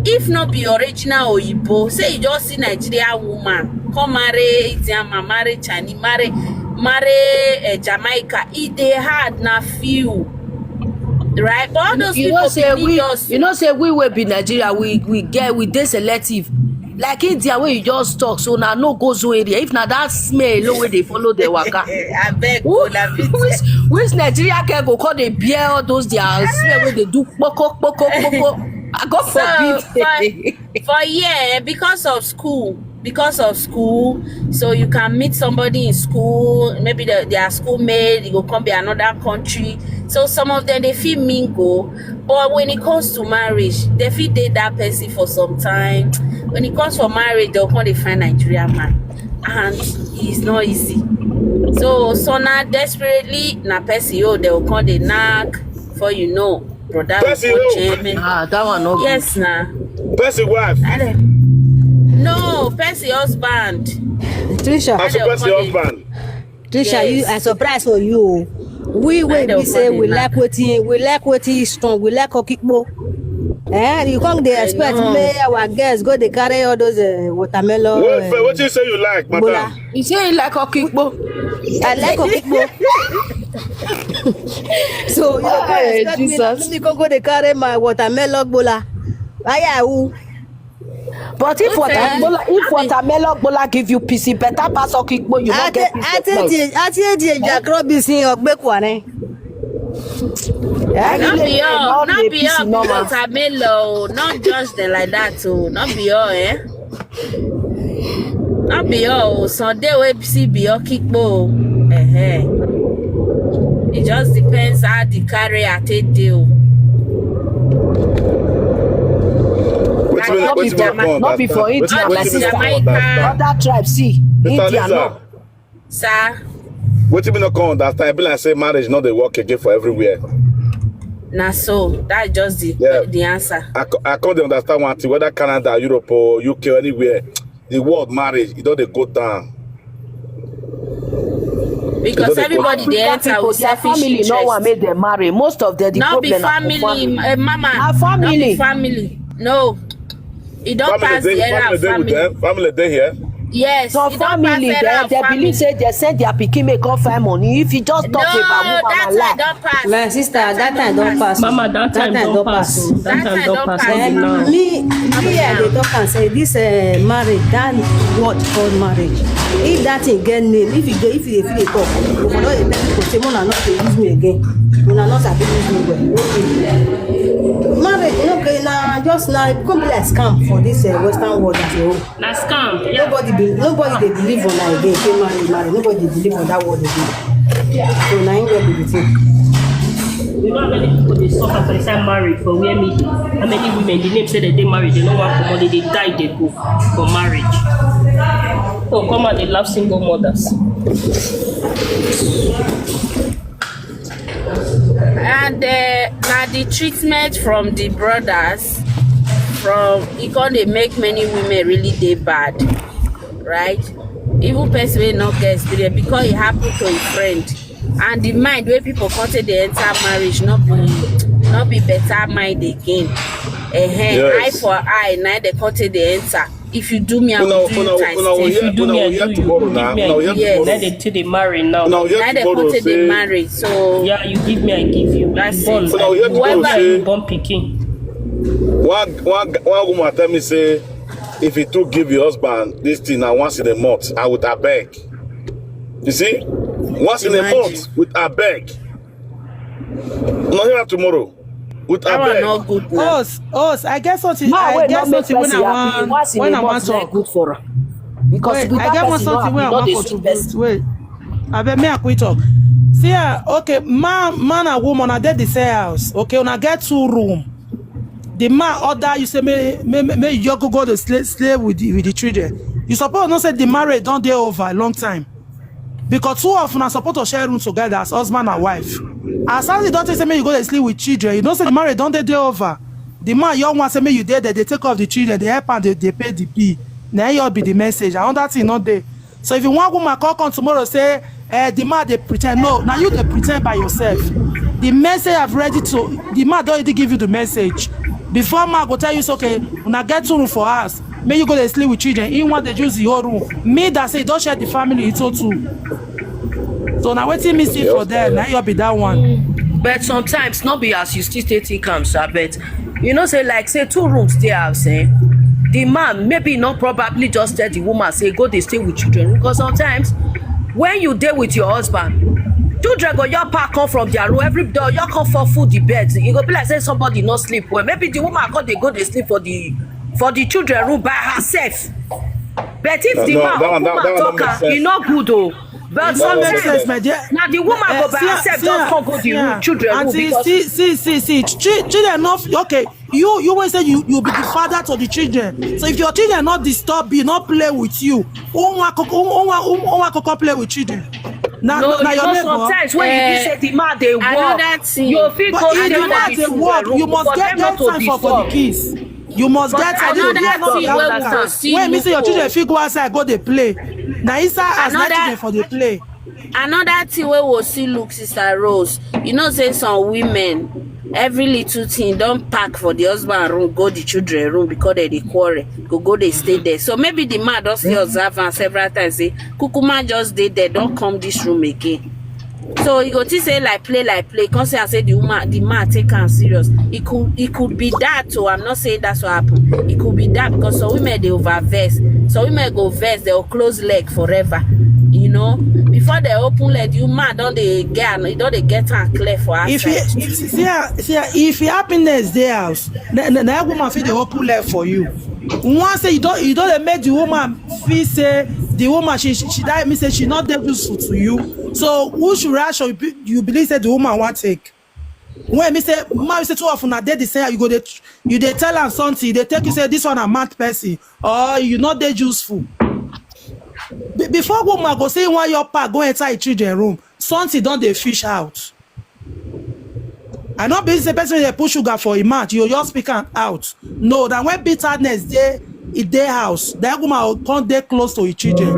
If not be original Oyibo, say you just see Nigeria woman, come marry Indian man, marry Chinese, marry, marry uh, Jamaica, it they hard na few. Right? But all those you people know say we us, you know say we will be Nigeria, we we get we dey selective. Like India wey you just talk, so na no go zone area. If na that smell alone wey dey follow the waka, I beg, which, which Nigeria can go call dey bear all those their smell wey dey do kpoko kpoko kpoko. I go so, forbid. For, for here, because of school, because of school, so you can meet somebody in school, maybe the, their schoolmate, you go come be another country. So some of them they feel mingle, but when it comes to marriage, they feel date that person for some time. When it comes for marriage, they'll come they find Nigerian man, and it's not easy. So so now desperately na person oh they'll come they knock for you know brother. Person oh. Ah, that one no. Yes na. Person wife. No, person husband. Trisha. As a person husband. Trisha, yes. You I surprise for you. We wey we say we like wetin we like wetin is strong. We like okikpo. Eh, you come dey expect me our girls go dey carry all those uh, watermelon. What uh, what you say you like, madam? You say you like okikpo. I like okikpo. So you go expect me, me go go dey carry my watermelon gbola. Why are you? But if watermelon if watermelon gbola give you pisi better pass okikpo, you no get pisi. Ati eti eti eti Jack Robinson ogbekwane. No be all, no be all watermelon, not just them like that too. No be all, eh? No be all. Some day we see be okikpo. Eh eh. It just depends how the carrier take deal. Not be for India, my sister. Other tribe, see, India, no. Sir. Wetin me no come understand, e be like say marriage no dey work again for everywhere. Na so, that's just the yeah. The answer. I, I can't understand one thing, whether Canada, Europe, or U K, or anywhere, the world marriage, it don't dey go down. Because everybody they enter with selfish interest. No one made them marry. Most of them, the not problem be family, family. Uh, mama, not family. Family. No. It don't pass the era of family. Family dey here. Yes. So family dey, they believe say they send their pikin make come find money. If you just talk about woman, that's like my sister, that time don't pass. Mama, that time don't pass. That time don't pass. Me, me, I dey talk and say this uh, marriage, that word called marriage. If that thing get name, if you go, if you feel talk, you for not tell people say, "Mona not to use me again." Mona not sabi use me well. Marriage, you know, okay, now just now it come be like scam for this uh, Western world as a whole. Na scam. Yeah. Nobody be, nobody they believe on that again. Say marry, marry. Nobody they believe on that word again. So now you get the thing. You know how many people they suffer for inside marriage for where me? How many women the name say that they married, they no want for money, they die, they go for marriage. Oh, come on, they love single mothers. And uh, na the treatment from the brothers from e come dey make many women really dey bad, right? Even person wey no get experience because e happen to a friend, and the mind wey people come take dey enter marriage no be no be better mind again. Ehen, eye for eye na dey come take dey enter. If you do me, I will do you times ten. If you do me, I do you. Give me, I give you. Yes. Now they till they marry now. Now they till they marry. So yeah, you give me, I give you. That's it. Whoever you born picking. One one one woman tell me say, if you too give your husband this thing now once in a month, I would abeg. You see, once in a month with abeg. No hear tomorrow. With that one abeg. Not good now. Us, us, I get something. Ma, I wait, get not make something when person I happy. Want, once in when a I month want not talk. Good for her. Because wait, with I that get one person, something no when I happy, want not dey sweet contribute. Person. Wait, I bet me I quit talk. See, ah, okay, man, man and woman, I dey the same house. Okay, una get two room. The man order you say may may may, may you go go to slay, slay with the, with the children. You suppose not say the marriage don't dey over a long time. Because two of una suppose to share room together as husband and wife. As as the daughter say make you go dey sleep with children, you know say the marriage don dey dey over. The man young one say make you dey there, dey take care of the children, dey help am, dey dey pay the bill. Na him all be the message. Another thing no dey. So if you wan woman come come tomorrow say Eh, the man dey pretend. No, now you dey pretend by yourself. The message I've read it to, the man don already give you the message. Before man go tell you, say, okay, una get two room for house, make you go dey sleep with children. He want to use the whole room. Me that say don't share the family into two. So now wetin me see for there, now you be that one. But sometimes, not be as you still take think am, sir, but you know, say, like, say two rooms dey house, eh? The man maybe not probably just tell the woman, say, go dey stay with children. Because sometimes, when you dey with your husband, children go your pack come from their room, every door, your come for food the bed. E go be like say somebody no sleep well. Maybe the woman come dey go dey sleep for the for the children room by herself. But if the No, man that one- that- woman that one talk don't make am, sense. e no good o. But It no make sometimes, sense, my dear. na the woman Eh, go by see, herself see, just come go the see, room, children room, Auntie, because see, see, see, see. Chi- children not okay. You you will say you you be the father to the children. So if your children not disturb you, not play with you, who want who want who want to play with children? Now, no, now you your know, neighbor. Sometimes when you Eh, be say the man dey work, another thing. you fit But go if stay the for man the dey children work, room, you must for get them not get to time for for the disturb. kids. You must But get I time. know You that not thing get wey time. we can see When me look say your o. Children fit go outside, go dey play. Now inside as Another- nothing dey for the play. Another thing wey we see look, Sister Rose, you know say some women, every little thing don pack for the husband room, go the children room because they dey quarrel, go go dey stay there. So maybe the man don still observe am several times, say, kukuma just dey there, don come this room again. So you go think say like play, like play. Come say I say the woman, the man take am serious. It could, it could be that. So I'm not saying that's what happened. It could be that because some women dey over vex. Some women go vex, they will close leg forever. You know, before they open leg, the woman don dey get, don dey get am clear for If you outside. if, see, ah, see, ah, if your happiness dey house, na na- na that woman fit dey open leg for you. Once say you don't you don't dey make the woman feel say the woman she she, she die, me say she not dey useful to you. So who should rush you? Be- You believe say the woman want take? When me say man say two of una dey the same, you go dey you dey tell am something, they take you say this one a mad person or you not dey useful. Be- before woman go say one your pa go enter your children room, something don dey fish out. I no believe say person dey put sugar for im mouth, you just speak am out. No, that when bitterness dey e dey house, that woman go come dey close to im children.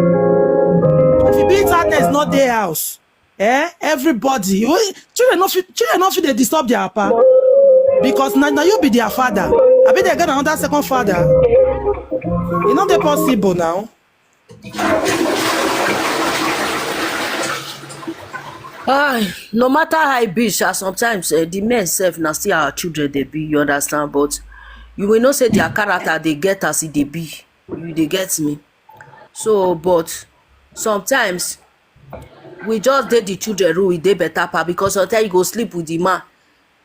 If bitterness no dey house, eh, everybody, you- children no fit children no fit dey disturb their papa because na na you be their father. Abi they get another second father? E no dey possible now. Ah, no matter how e be, sha, sometimes eh, the men sef na still our children dey be, you understand? But you will know say their character dey get as e dey be. You dey get me? So, but sometimes we just dey the children room, we dey better pa because sometimes you go sleep with the man.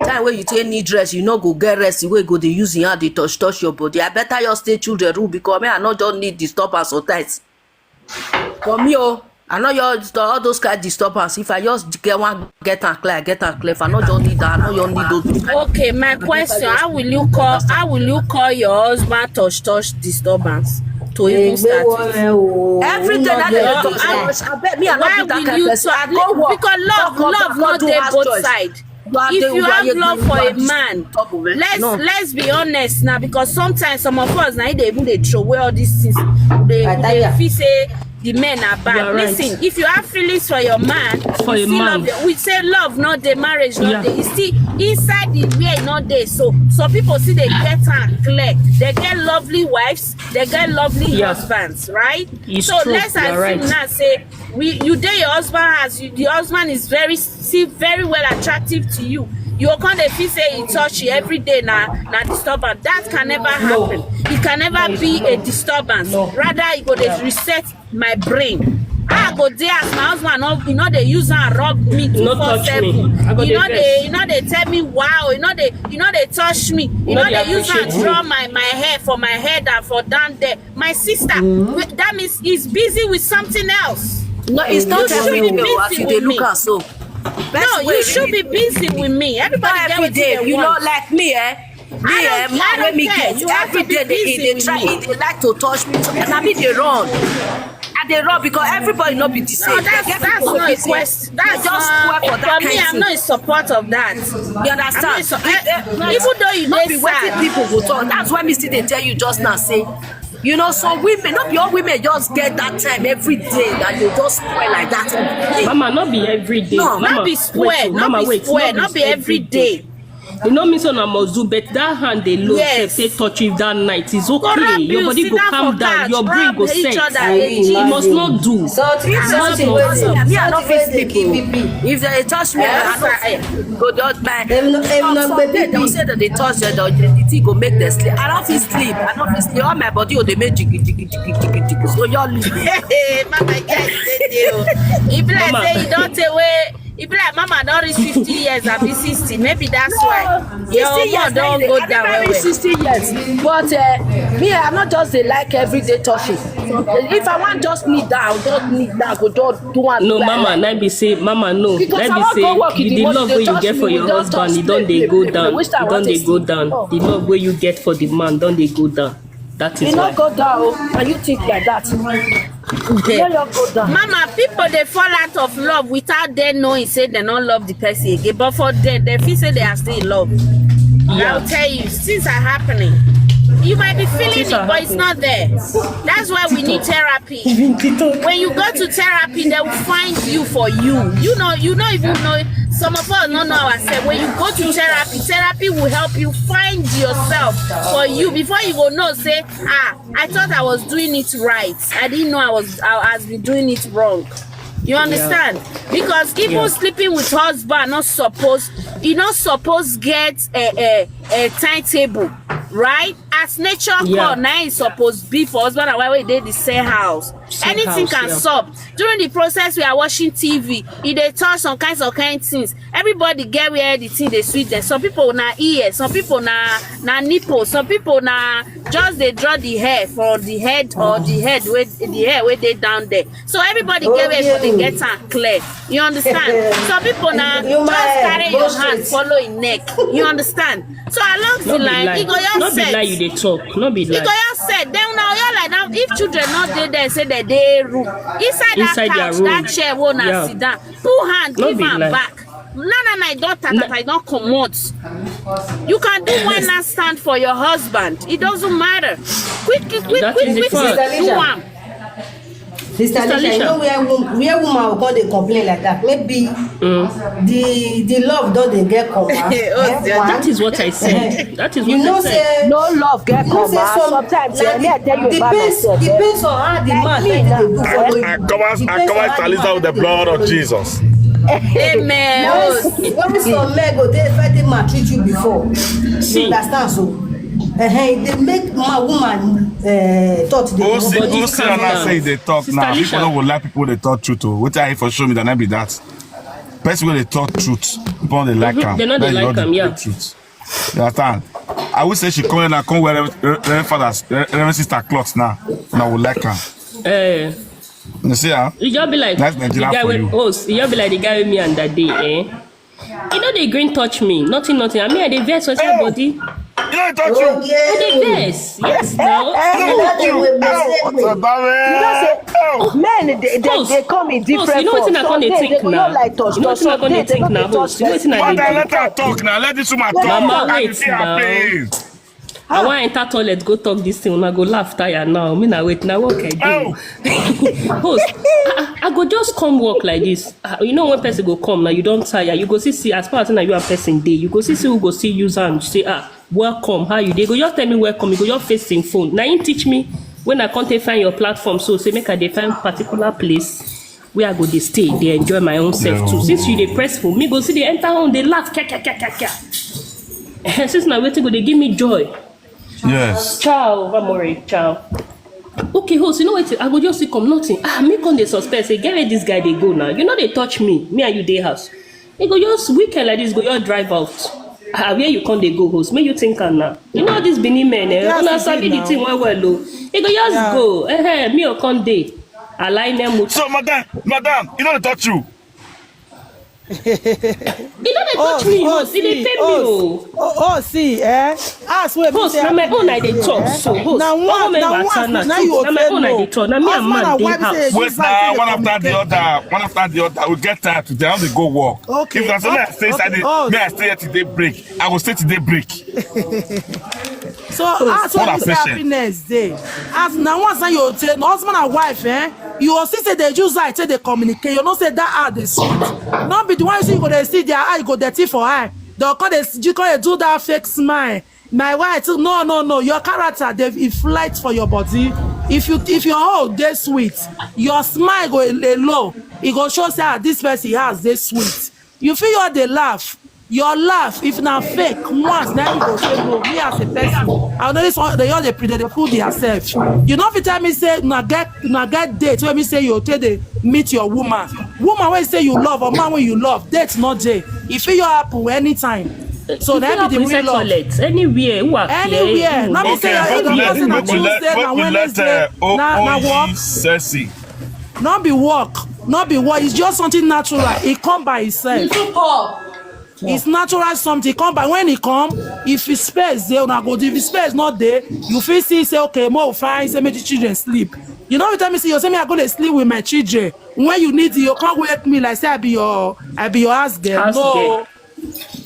Time wey you take need rest, you no go get rest. Wey go dey use your hand dey touch touch your body. I better just stay children room because me I no just need disturbance sometimes. For me o, I no just all those kind disturbance. If I just get one get am clear, I get am clear. If I no just need that, I no just need those kind. Okay, my question: how will you call? How will you call your husband touch touch disturbance to even start with? Every day na dey No, touch I- touch. I bet me I Why no be that will kind you person. so? I go work, Because love, come love back, not do dey house both chores. side. You are If the- you are have the- love you for are a man, disturbed, eh? let's No. let's be honest now, because sometimes some of us now they even dey throw away all these things. They, they feel say the men are bad. You are right. Listen, if you have feelings for your man, For you a still man. Love your, we say love not the marriage not Yeah. the. You see inside the way not there. So some people see they get am clear. They get lovely wives, they get lovely Yeah. husbands, right? It's So true. Let's You are assume right. Now say we you dey your husband house, you, the husband is very still very well attractive to you. You go come dey feel say he touch you every day na na disturbance. That can never happen. It can never be a disturbance. Rather, e go dey reset my brain. I go dey as my husband no, you know they use and rub me No two four touch me. seven. I go You dey know vex. They, you know they tell me wow. You know they, you know they touch me. You No, know they they use and appreciate draw my my hair for my head and for down there. My sister, that means he's busy with something else. No, it's not You should every be day o, as busy you with dey look me. Am so. No, you should be busy with me. Everybody Not get every wetin day. They You know, want. Like me, eh? Me, I eh? don't- Man I wey don't me care. Get You have every to be day, they, busy they with try, me. they like to touch me. And I mean, they run. And they run because everybody not be the same. No, that's They get that's people not wey a say question. they That's just not, swear for that for me. Kind I'm thing. Not in support of that. You understand? I'm not in su- If, eh, Even though you not dey be wetin sad. People go talk. That's why me still dey tell you just now. Say You know, some women, not be all women just get that time every day that you just spoil like that. Mama, not be every day. No, mama, not be spoil, wait, not mama, be wait, spoil, not, not be every day. You know me, so I must do, but that hand they low. Yes. Say touch if that night is okay. Your body go calm down. Your brain go set. It must not do. So, me, I don't feel sleep. If they touch me, I don't go just by. Some day they say that they touch the, the, the thing go make them sleep. I don't feel sleep. I don't feel sleep. All my body, oh, they make jiggy, jiggy, jiggy, jiggy, jiggy. So you're leaving. Hey, mama, guys, they do. If like say you don't take away, if like mama don't reach fifty years, I be sixty. Maybe that's why. Your hormone don't go down well. Sixty years. But uh, me, I'm not just dey like everyday touching. If I want just kneel down, just kneel down, go just do one. No, mama, na be say, mama, no. Because I want go work in the morning, the love wey you get for your husband, e don dey go down. E don dey go down. The love wey you get for the man don dey go down. That is why. E no go down o. And you think like that. Okay. Mama, people dey fall out of love without them knowing say they don't love the person again. But for them, they feel say they are still in love. Yeah. I'll tell you, things are happening. You might be feeling it, but it's not there. That's why we need therapy. When you go to therapy, they will find you for you. You know, you don't even know. Some of us don't know ourselves. When you go to therapy, therapy will help you find yourself for you before you go know say, ah, I thought I was doing it right. I didn't know I was I has been doing it wrong. You understand? Because even sleeping with husband not supposed, you not supposed get a, a, a timetable, right? As nature call, now it's supposed be for husband and wife wey dey the same house. Anything can sup. During the process, we are watching T V. E dey touch some kinds of kind things. Everybody get where the thing dey sweet them. Some people na ear, some people na na nipple, some people na just dey draw the hair for the head or the head wey the hair wey dey down there. So everybody get where for dey get am clear. You understand? Some people na just carry your hand, follow im neck. You understand? So along the line, e go just set. No be lie you dey talk. No be lie. E go just set. Then now you like now, if children not dey there, say that they room inside that couch, that chair, won't sit down. Put hand, give am back. No, no, my daughter that I don't comot. You can do one night stand for your husband. It doesn't matter. Quick, quick, quick, quick, quick, do one. Sister Alicia, you know where wom- where woman go come dey complain like that? Maybe the the love don dey get come back. Eh, one. That is what I said. That is what I said. You know say no love get come back. Sometimes eh, me I tell you about myself. Depends on how the man take dey do follow you. I cover I cover Talisa with the blood of Jesus. Amen. When some men go dey first dey maltreat you before. See. You understand so? Uh-huh. They make my woman uh, thought they Osi, Osi and I say they talk now. People don't go like people they talk truth. Oh. What I for show me that not be that. Person when they talk truth, people they like am. They know they like am, yeah. Truth. You understand? I would say she come in and come wear Reverend Father's, Reverend Sister clothes now. Now we like am. Eh. You see, huh? You just be like that's Nigeria for you. Host, you just be like the guy with me and that day, eh? You know they green touch me, nothing, nothing. I mean, I dey vex for somebody. You know touch you. I dey vex. Yes, now. Men they, they, they come in different forms. You know what I can think now? Like touch, you know what I can think now? Host, you know what I dey think now? Let her talk now. Let this woman talk. Mama, wait now. I wan enter toilet go talk this thing, una go laugh tire now. Me na wait, na work I do. Host, I, I go just come work like this. Ah, you know when person go come now, you don't tire. You go see, see as far as now you are person day, you go see, see who go see use and say, ah, welcome, how you dey? Go just tell me welcome. You go just face him phone. Now he teach me when I can't find your platform, so say make I dey find particular place where I go dey stay, dey enjoy my own self too. Since you dey press for me, go see dey enter on, dey laugh, kia kia kia kia kia. Since na wetin go dey give me joy. Yes. Ciao, Amore, ciao. Okay, host, you know what? I go just see come nothing. Ah, me come dey suspect say get where this guy dey go now. You know they touch me. Me and you dey house. He go just wicked like this, go your drive out. Ah, where you come dey go, host? Make you think am now. You know this Benin men, eh? Una sabi the thing well well o. He go just go. Eh, eh, me o come dey. Align them with. So, madam, madam, you know they touch you. He don't dey touch me, host. He dey pay me o. Oh, oh, see, eh? Ask where host, na my own I dey talk. So, host, na one, na one, na you na my own I dey talk. Na me and man dey house. Wait, now, one after the other, one after the other. We get tired today. I want to go work. Okay. If that's all I stay inside, me I stay here till day break. I will stay till day break. So as when you say happiness dey, as na one side you take, husband and wife, eh, you go see say they use eye take dey communicate. You know say that eye dey sweet. No be the one you see you go dey see their eye go dirty for eye. They come dey you come dey do that fake smile. My wife, no, no, no. Your character dey e flight for your body. If you if your whole dey sweet, your smile go e low. E go show say ah, this person has dey sweet. You fit just dey laugh. Your laugh, if na fake, once na you go say no. Me as a person, I know this one. They all dey pre- they dey fool theirself. You no fit tell me say na get na get date wey me say you take dey meet your woman, woman wey say you love or man wey you love. Date no dey. E fit just happen anytime. So na be the real love. Anywhere, who are anywhere. Not be say you either person na Tuesday, na Wednesday, na na work. Sexy. No be work, no be work. It's just something natural. It come by itself. It's natural something. It come by when it come. If it's space, they una go. If it's space not there, you feel see say okay, more fine. Say make the children sleep. You know what I mean? Say you say me I go to sleep with my children. When you need you, you can't wake me like say I be your I be your house girl. No.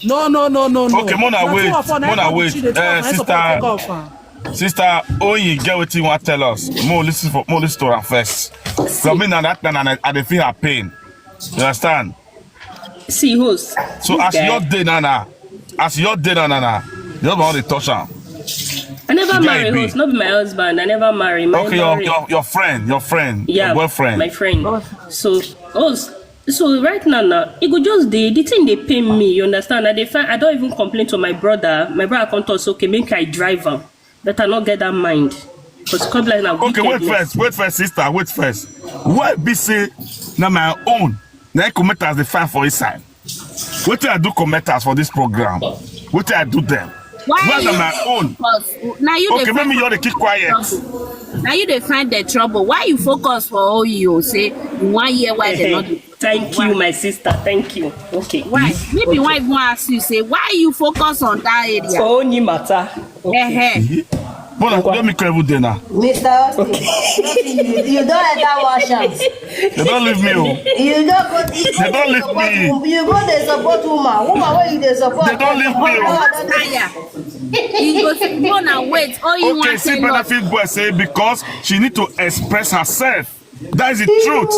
No, no, no, no, no. Okay, Mona, wait. Mona, wait. Uh, sister, sister, oh, you get what you want to tell us. More listen for more listen to her first. So me now that man, I, I dey feel her pain. You understand? See, host. So as your day, nana, as your day, nana, nana, you don't want to touch her. I never marry, host. Not be my husband. I never marry. My okay, your, your your friend, your friend, yeah, your boyfriend, my friend. So, host. So right now, now it go just dey the thing dey pain me. You understand? I dey find I don't even complain to my brother. My brother come talk say okay, make I drive am. But I not get that mind. Because come like now. Okay, wait first, wait first, sister, wait first. Why be say na my own? Na commenters dey find for inside. Wetin I do commenters for this program? Wetin I do them? Why na my own? Now you okay, make me you dey keep quiet. Now you dey find the trouble. Why you focus for all you say you wan hear why they not do? Thank you, my sister. Thank you. Okay. Why? Maybe why even ask you say why you focus on that area? For only matter. Okay. But I don't make every day now. Mister Austin, you, you don't enter one chance. They don't leave me. Oh. You don't go. They don't leave me. You go they support woman. Woman where you they support. They don't leave me. Oh. You go sit down and wait. All you okay, want see benefit boy say because she need to express herself. That is the truth.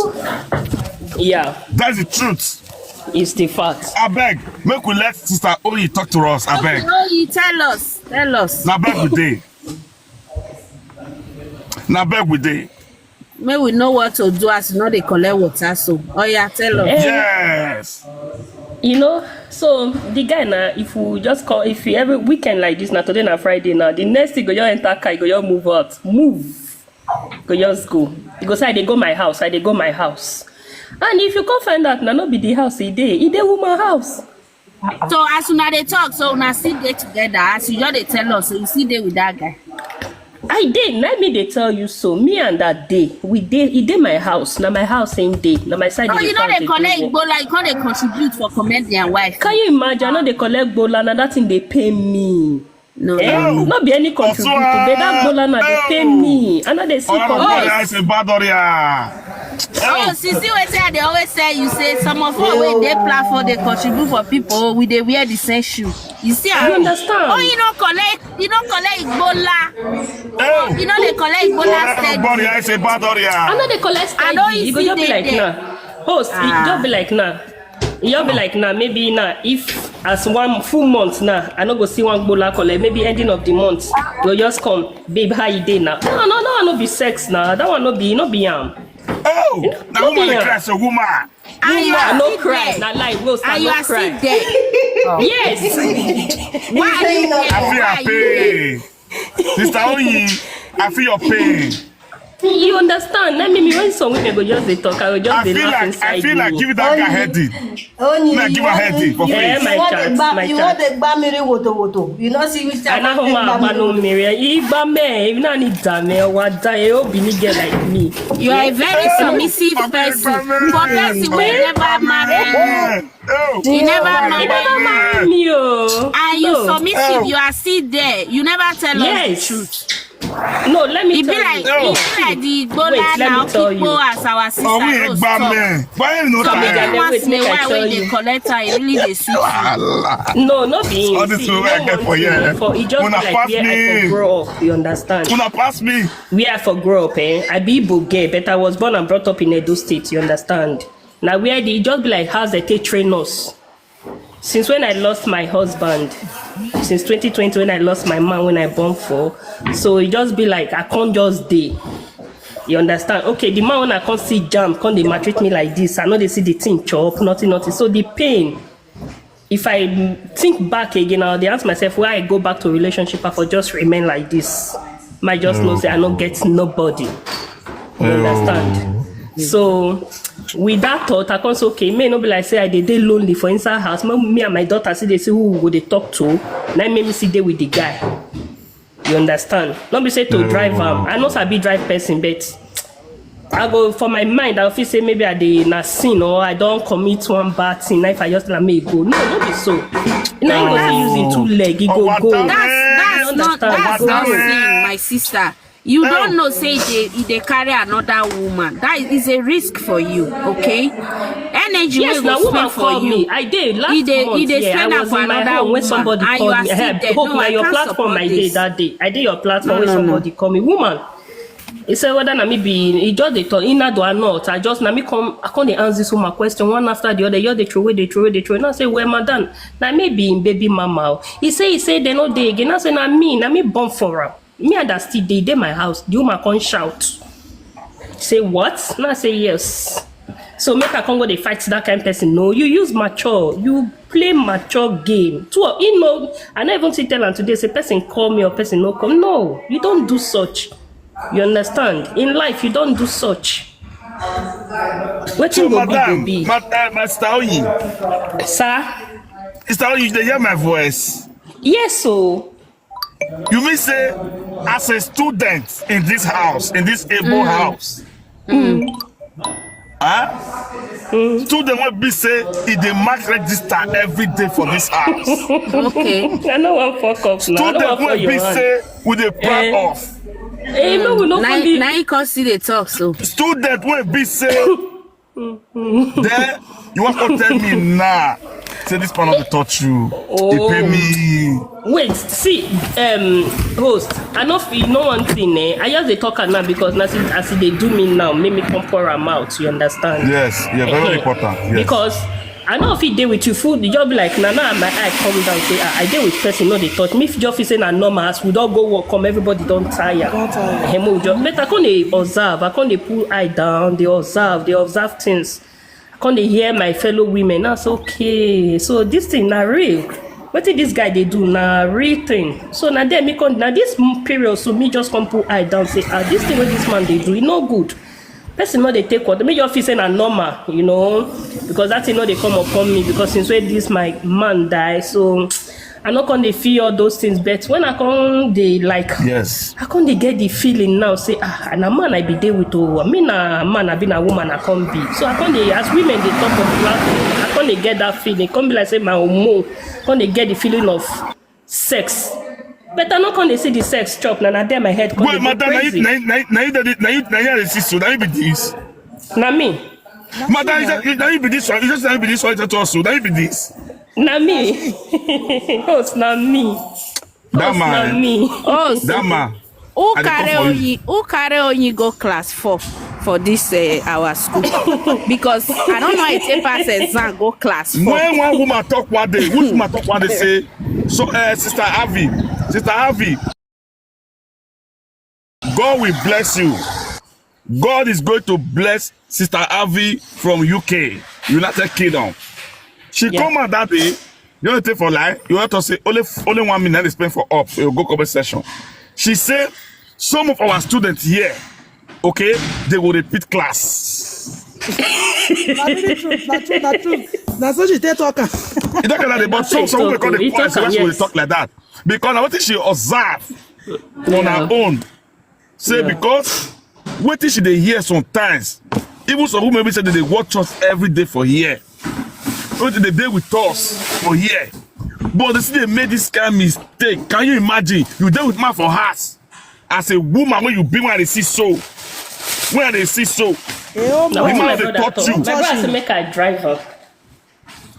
Yeah. That's the truth. It's the fact. I beg, make we let Sister Oyi talk to us. I beg. Okay, Oyi, tell us. Tell us. Now beg we day. Now beg we day. May we know what to do as you know they collect water. So, oh yeah, tell us. Eh, yes. You know, so the guy now, if we just call, if we every weekend like this, now today now Friday now, the next thing go your enter car, go your move out, move. Go just go. You go say I dey go my house, I dey go my house. And if you come find out, na no be the house e dey, e dey woman house. So as una dey talk, so una still dey together. As you just dey tell us, so you still dey with that guy. I dey, let me dey tell you so. Me and that day, we dey, e dey my house. Na my house same day. Na my side. Oh, you know they collect igbola, you come dey contribute for comedian wife. Can you imagine? I no dey collect igbola, na that thing dey pay me. No, eh, no, no. No be any contribute. They that dollar now they pay me. I know they see. Oh, I say bad area. Oh, see, see what I they always say. You say some of us wey dey platform they contribute for people. We dey wear the same shoe. You see, you understand? Oh, you don't collect, you don't collect igbola. Oh, you know they collect igbola steady. Bad area, I say bad area. I know they collect steady. I know you go just be like now. Host, it just be like now. E just be like now, maybe now, if as one full month now, I no go see one gbola collect, maybe ending of the month, you just come, babe, how you dey now? No, no, no, no be sex now. That one no be, no be am. Oh, that woman dey cry, so woman. And you are no cry. Na lie, no, and you are still there. Yes. Why are you there? I feel happy. Sister Oyi, I feel your pain. You understand? Let me, me when some women go just dey talk, I go just dey laugh inside. I feel like, I feel like give that guy headache. Only give her headache for face. Yeah, my chat, my chat. You want the gbamiri woto woto. You know see which type of gbamiri. I know how my no miri. Igbame, if na ni dame, wa da e obi ni girl like me. You are a very submissive person. For person we never marry. You never marry. You never marry me, oh. And you submissive, you are still there. You never tell us the truth. No, let me E be tell like you. E be like the Igbola Wait, let now me tell people you. As our sister Ọwọ́ Rose ẹ̀gbá talk. mẹ́. Why you not Some Wait, people tired? wait, once in make a I while tell when they you. Collect her, it really dey sweet you. Wahala. No, no be him. All this See, wey I no get for one thing here. for e just Una be like pass where I for me. Grow up. You understand? Una pass me. Where I for grow up, eh? I be Igbo girl, but I was born and brought up in Edo State. You understand? Now where they just be like how they take train us. Since when I lost my husband, since twenty twenty when I lost my man when I born for, so it just be like I can't just dey. You understand? Okay, the man when I can't see jam, can't they maltreat me like this? I know they see the thing chop, nothing, nothing. So the pain, if I think back again, I'll dey ask myself why I go back to relationship, I for just remain like this. Might just know say I no get nobody. You understand? So with that thought, I come say, okay, may no be like say I dey dey lonely for inside house. Make me and my daughter see they see who we go dey talk to. Now make me see dey with the guy. You understand? Not be say to drive am. I know I be drive person, but I go for my mind, I feel say maybe I dey na sin or I don't commit one bad thing. If I just let me go. No, no be so. Now you go fit use in two leg, you go Ọwọ́ go. àtàwọn That's that's You not understand? that's not Understand? Sin, my sister. You don't know say they they carry another woman. That is a risk for you, okay? Energy Yes, wey now go woman spend for call me. You. I dey last E dey e month. dey Yeah, I spend am was for in my another home when woman, somebody and you called are me. still I there. hope No, na I your can't platform support I dey this. That day. I dey your platform No, when no, no. Somebody call me, woman. He said whether na me be he just dey talk, he not do or not. I just na me come. I come dey ask this woman question one after the other. You dey throw away, dey throw away, dey throw away. Now I say, well, madam, na me be him baby mama. O. He say he say they no dey again. I say na me, na me born for am. Me and that still dey dey my house. The woman come shout. Say what? Now I say yes. So make I come go dey fight that kind person. No, you use mature, you play mature game. Two of you know, I never even see tell am today say person call me or person no come. No, you don't do such. You understand? In life, you don't do such. Wetin So, go be go madam, be. Mad- uh, Mister Oyi, Sir? Mister Oyi, you dey hear my voice? Yes, so You mean say, as a student in this house, in this able house, huh? Student wey be say e dey mark register every day for this house. Okay. I no wan fuck up now. I no Student wan fall wey be your hand. Say we dey proud Eh. of. Eh, no, we no Na come dey. na him come still dey talk so. Student wey be say then you wan come tell me now say this man no dey touch you. He pay me. Wait, see, um, host. I know if you know one thing, eh? I just dey talk am now because now see, as e dey do me now, make me come pour am out. You understand? Yes, yeah, very Eh, important. Yes. Because I know if he dey with you, food, you just be like, nah, nah, my eye come down. Say, ah, I dey with person, no dey touch me. If you just feel say na normal, as we don't go work, come, everybody don't tire. Don't tire. Hey, mo just, but I can't dey observe. I can't dey pull eye down. They observe. They observe things. I can't dey hear my fellow women. That's okay. So this thing na real. Wetin this guy dey do na real thing. So na there me come na this m- period so me just come put eye down say ah this thing wey this man dey do e no good. Person no dey take water. Me just feel say na normal, you know, because that thing no dey come upon me because since when this my man die, so I no come dey feel all those things. But when I come dey like Yes. I come dey get the feeling now say ah na man I be dey with o. Me na man I be na woman I come be. So I come dey as women dey talk of last I come dey get that feeling. Come be like say my hormone come dey get the feeling of sex. But I no come dey see the sex chop na na there my head come Wait, dey go madam, na you, crazy. na you, na you, na you, na you, na you, na you, na you be this. Na me. Madam, is that, na you be this one. You just na you be this one. That also, na you be this. Na me. Host na me. That Host na man. Me. Oh, That man. Who I dey come carry for you. Oyi? Who carry Oyi go class four for this uh, our school? Because I don't know if they pass exam go class four. When one woman talk one day, which woman talk one day say, so uh, sister Avi, sister Avi, God will bless you. God is going to bless sister Avi from U K, United Kingdom. She Yeah. Come out that day. You know the thing for lie? You want to say only only one minute they spend for up. You go comment section. She say some of our students here, okay, they will repeat class. Na really true, na true, na true. Na so she take talk am. You don't get that, but some some women call He the talk class am, when she will yes. Talk like that because na wetin she observe on her Yeah. Own. Say because wetin she dey hear sometimes, even some women be say they dey watch us every day for here. Wetin dey dey with us for here. But they still dey make this kind mistake. Can you imagine? You dey with man for house. As a woman, when you be, when they see so, when they see so, Eh, oh, Now the wetin man my dey brother touch talk? You. My brother say make I drive am.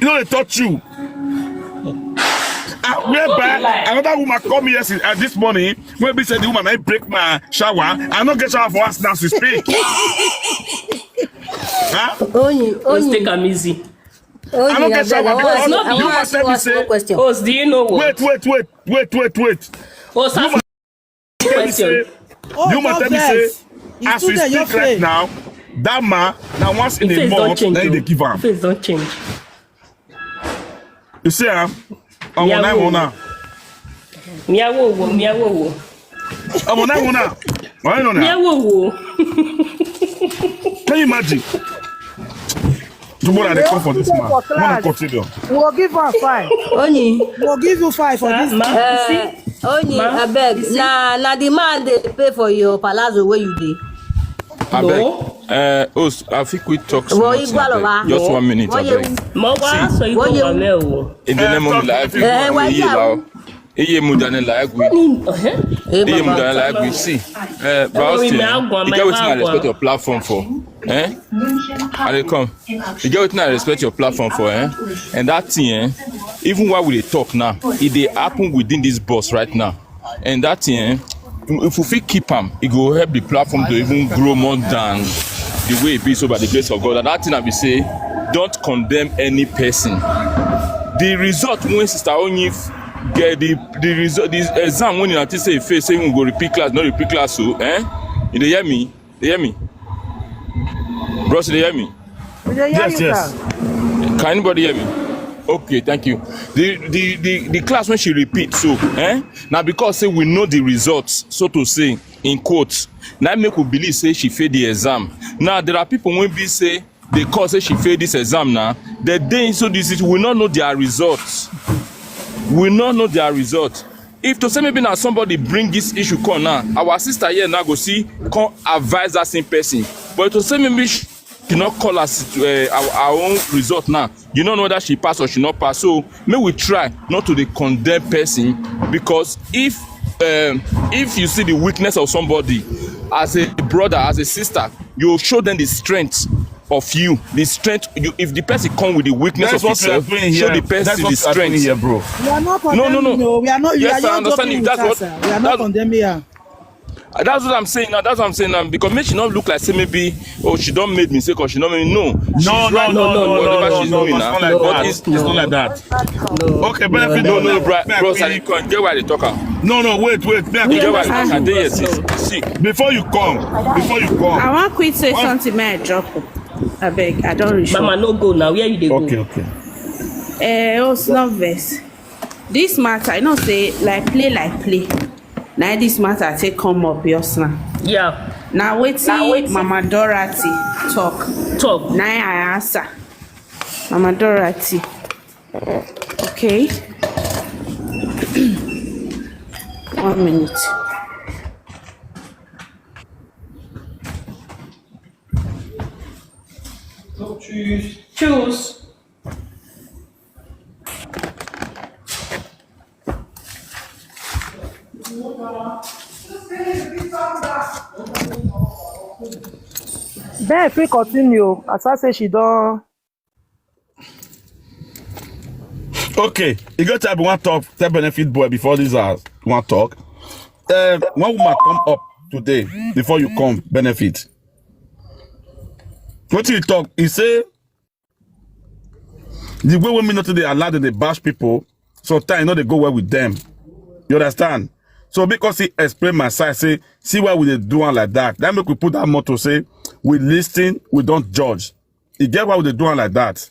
You know they touch you. Ah, whereby lie. Another woman call me yesterday, uh, this morning. When be said the woman I break my shower, I not get shower for us now to speak. Huh? Only, Let's take only, am easy. only. I don't get Abeg, shower I want because ask, no I be want you ask tell me one say- small question. Host, do you know what? Wait, wait, wait, wait, wait, wait. Host, ask Woman me tell me say, question. Oh, you must just tell me vex. Say, You as still we dey your speak right face. Now, that man now once in Face a don month, change. Now Oh. They give am. Face don change. You see, ah, I'm on Yeah, that we- one now. Miawo wo, miawo wo. I'm on that one now. I don't know now. Miawo wo. Can you imagine? Tomorrow they come for this man. Student for Wanna class. Continue. We'll give her five. Only, We'll give you five for this. Ma, uh, you see? Only, Ma, abeg. you see? Na, na the man dey pay for your palazzo where you dey. No. Uh, host, I think we talk Well, small you thing, go abeg. allow. Just No. one minute, What you- abeg. Mo wá sọ yìí What tó you- wà mẹ́ o. In the name of life, Eh, why you- iye mu dani la egwi. Ẹ̀hẹ́n. Eh, Iye mu Baba. dani la egwi. See, uh, but Orí still, mi á gbọ̀n, you mi get á wetin I gbọ̀n. Respect your platform for. Eh? I dey come. You get wetin I respect your platform for, eh? And that thing, eh? Even while we dey talk now, it dey happen within this bus right now. And that thing, eh? If we fit keep am, it go help the platform to even grow more than the way it be so by the grace of God. And that thing I be say, don't condemn any person. The result when Sister Onyi f- get the the result the exam when you think say e fail say we go repeat class, not repeat class, so eh? You dey hear me? Dey hear me? Bros, you dey hear me? We dey hear Yes, you, yes. sir. Can anybody hear me? Okay, thank you. The the the, the class when she repeat, so eh? Now because say we know the results, so to say, in quotes, now make we believe say she fail the exam. Now there are people when be say they call say she fail this exam now. The day so this is we not know their results. We not know their result. If to say maybe now somebody bring this issue come now, our sister here now go see come advise that same person. But to say maybe she, she not call us uh, our, our own result now. You don't know that she pass or she not pass. So may we try not to dey condemn person because if um, if you see the weakness of somebody as a brother, as a sister, you show them the strength of you, the strength. You, if the person come with the weakness That's of what we are himself, doing show here. The person That's what the we are doing strength. Here, bro. We are not No, no, condemning. No. No, we are not. You Yes, are I not understand joking you. With That's us, what- sir. We are not that's- condemning her. Uh, That's what I'm saying now. That's what I'm saying now. Because make she not look like say maybe oh she don't made mistake or she don't made no. She's No, no, right. no, no, no, Whatever no, she's no, doing it's now. not like But that. It's, It's not like that. Okay, benefit. No, no, me, bro, I bros, feel I it. Can't get why they talk am. No, no, wait, wait. Me, I You get feel why it. I can't dey here. See, see. Before you come, before you I come. Wan quick say What? Something, may I drop. Abeg, I don reach. Mama, Home. No go now. Where you dey go? Okay, okay. Eh, oh, no vex. This matter, you know, say like play, like play. Now this matter take come up just now. Yeah. Now wetin Mama Dorothy talk. Talk. Now I answer. Mama Dorothy. Okay. One minute. Choose. Ben fit continue as I say she don. Okay, you got to have one talk. Tell benefit boy before this hours. One talk. Uh, one woman come up today before you come benefit. What you talk? He say the way women not they allow them they bash people. Sometimes you know they go well with them. You understand? So because he explained my side, say see why we dey do one like that. That make we put that motto say we listen, we don't judge. You get why we dey do one like that.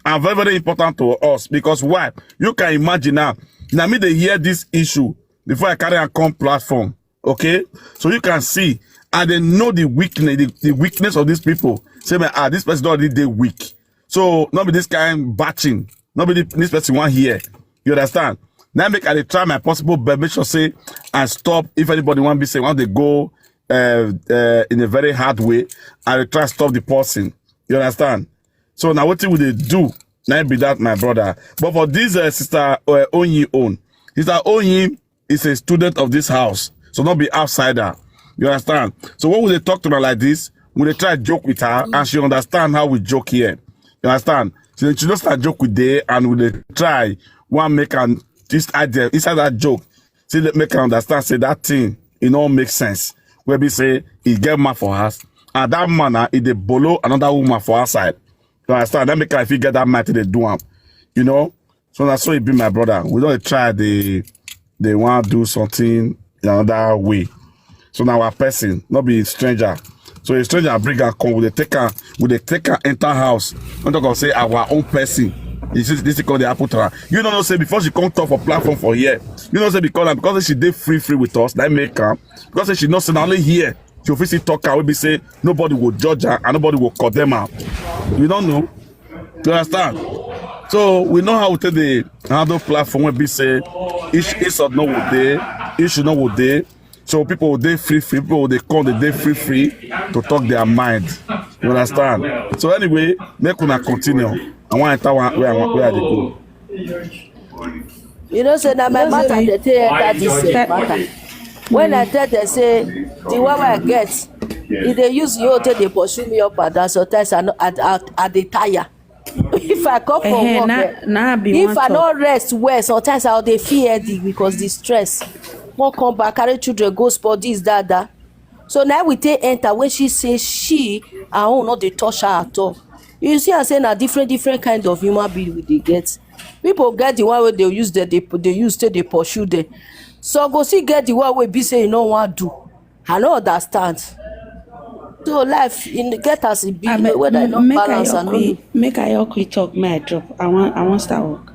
And very very important to us because why? You can imagine now. Now me they hear this issue before I carry and come platform. Okay, so you can see and they know the weakness, the, the weakness of these people. Say man, ah, this person already they weak. So not be this kind batching. Not be this person one here. You understand? Now make I dey try my possible best. Make sure say I stop if anybody want be say want they go uh, uh, in a very hard way. I dey try stop the person. You understand? So now what we dey do? Now be that my brother. But for this uh, sister uh, Onyi own, sister Onyi is a student of this house. So not be outsider. You understand? So when we dey talk to her like this, we dey try joke with her, and she understand how we joke here. You understand? So she just start joke with day, and we dey try one make am this idea inside that joke. See, make am understand say that thing, e no make sense. Wey be say e get man for house, and that man na e dey bolo another woman for outside. You understand? That make am fit get that mind to dey do am. You know? So na so e be, my brother. We don try the the one do something in another way. So now our person, not be stranger. So a stranger bring am come, we dey take am, we dey take am enter house. Don't talk of say our own person. This is this is called the apple trap. You don't know say before she come talk for platform for here. You know say because because she dey free free with us, that make am. Because say she know say na only here she fit still talk am wey be say nobody go judge her and nobody go condemn her. You don't know. You understand? So we know how we take dey handle platform wey be say issue insult no go dey, issue no go dey. So people dey free free, people dey come dey dey free free to talk their mind. You understand? So anyway, make una continue. I wan enter one where I wan where I dey go. You know say na my matter dey take enter this eh, matter. When I tell them say the one wey I get, e dey use you take dey pursue me up and down. Sometimes I no I I I dey tire. If I come for Ehen, work, na eh, na I be if one I talk. No rest well, sometimes I dey feel headache because the stress. Wan come back carry children go sport this that that. So now we take enter when she say she her own no dey touch her at all. You see, I say na different different kind of human being we dey get. People get the one wey dey use dem dey dey use take dey pursue dem. So go see get the one wey be say you no wan do. I no understand. So life in get as e be Abeg, whether e m- no make I balance I help no know. you. Make I help you talk. May I drop? I want. I want start work.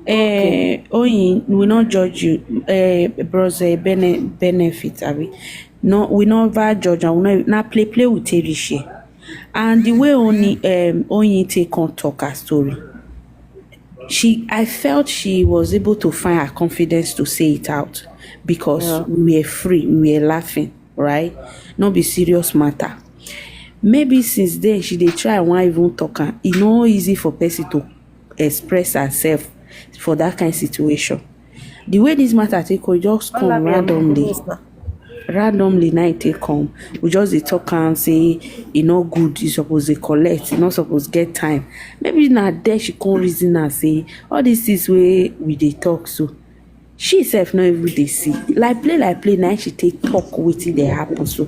Eh, Oyin, we not judge you. Eh, brother, bene, benefit, abi. No, we never judge and we not na play play with Terishi. And the way only um Oyin take on talk her story. She, I felt she was able to find her confidence to say it out because we were free, we were laughing, right? Not be serious matter. Maybe since then she dey try wan even talk am. E no easy for person to express herself for that kind situation. The way this matter take come, e just come randomly. Randomly na e take come. We just dey talk am say e no good, e suppose dey collect, e no suppose get time. Maybe na there she come reason am say all these things wey we dey talk so, she sef no even dey see. Like play like play na she take talk wetin dey happen so.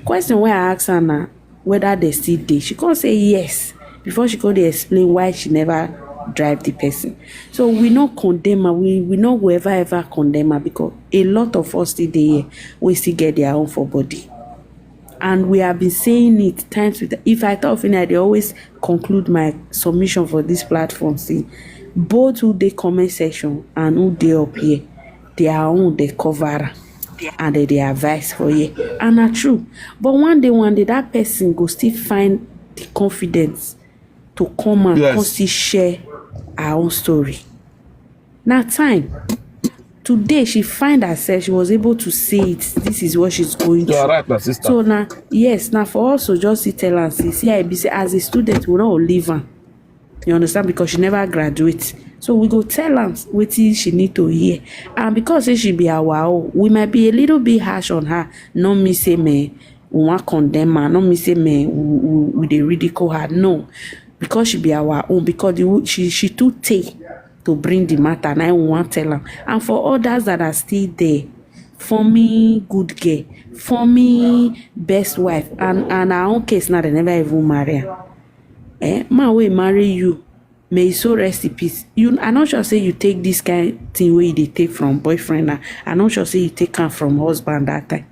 Question wey I ask her na whether they still dey. She come say yes before she come dey explain why she never drive the person. So we no condemn her, we we no go ever ever condemn her because a lot of us still dey here wey still get their own for body. And we have been saying it times with, if I talk finish, I dey always conclude my submission for this platform say both who dey comment section and who dey up here, their own dey cover am and dem dey advise for here. And na true. But one day one day that person go still find the confidence to come and come Yes. Still share her own story. Na time. Today she find herself, she was able to say it. This is what she's going You are through. Right, my sister. So now, yes, now for us to just sit tell and say, see, I be say as a student, we don't leave her. You understand? Because she never graduate. So we go tell her wetin she need to hear. And because say she be our own, we might be a little bit harsh on her. No me say me, we want condemn her. No me say me, we, we, we dey ridicule her. No, because she be our own. Because the, wo- she she too take to bring the matter. Now we want tell her. And for others that are still there, for me, good girl, for me, best wife, and and her own case now they never even marry her. Eh, man wey marry you, may his soul rest in peace. You, I not sure say you take this kind thing where they take from boyfriend. Now I not sure say you take her from husband that time.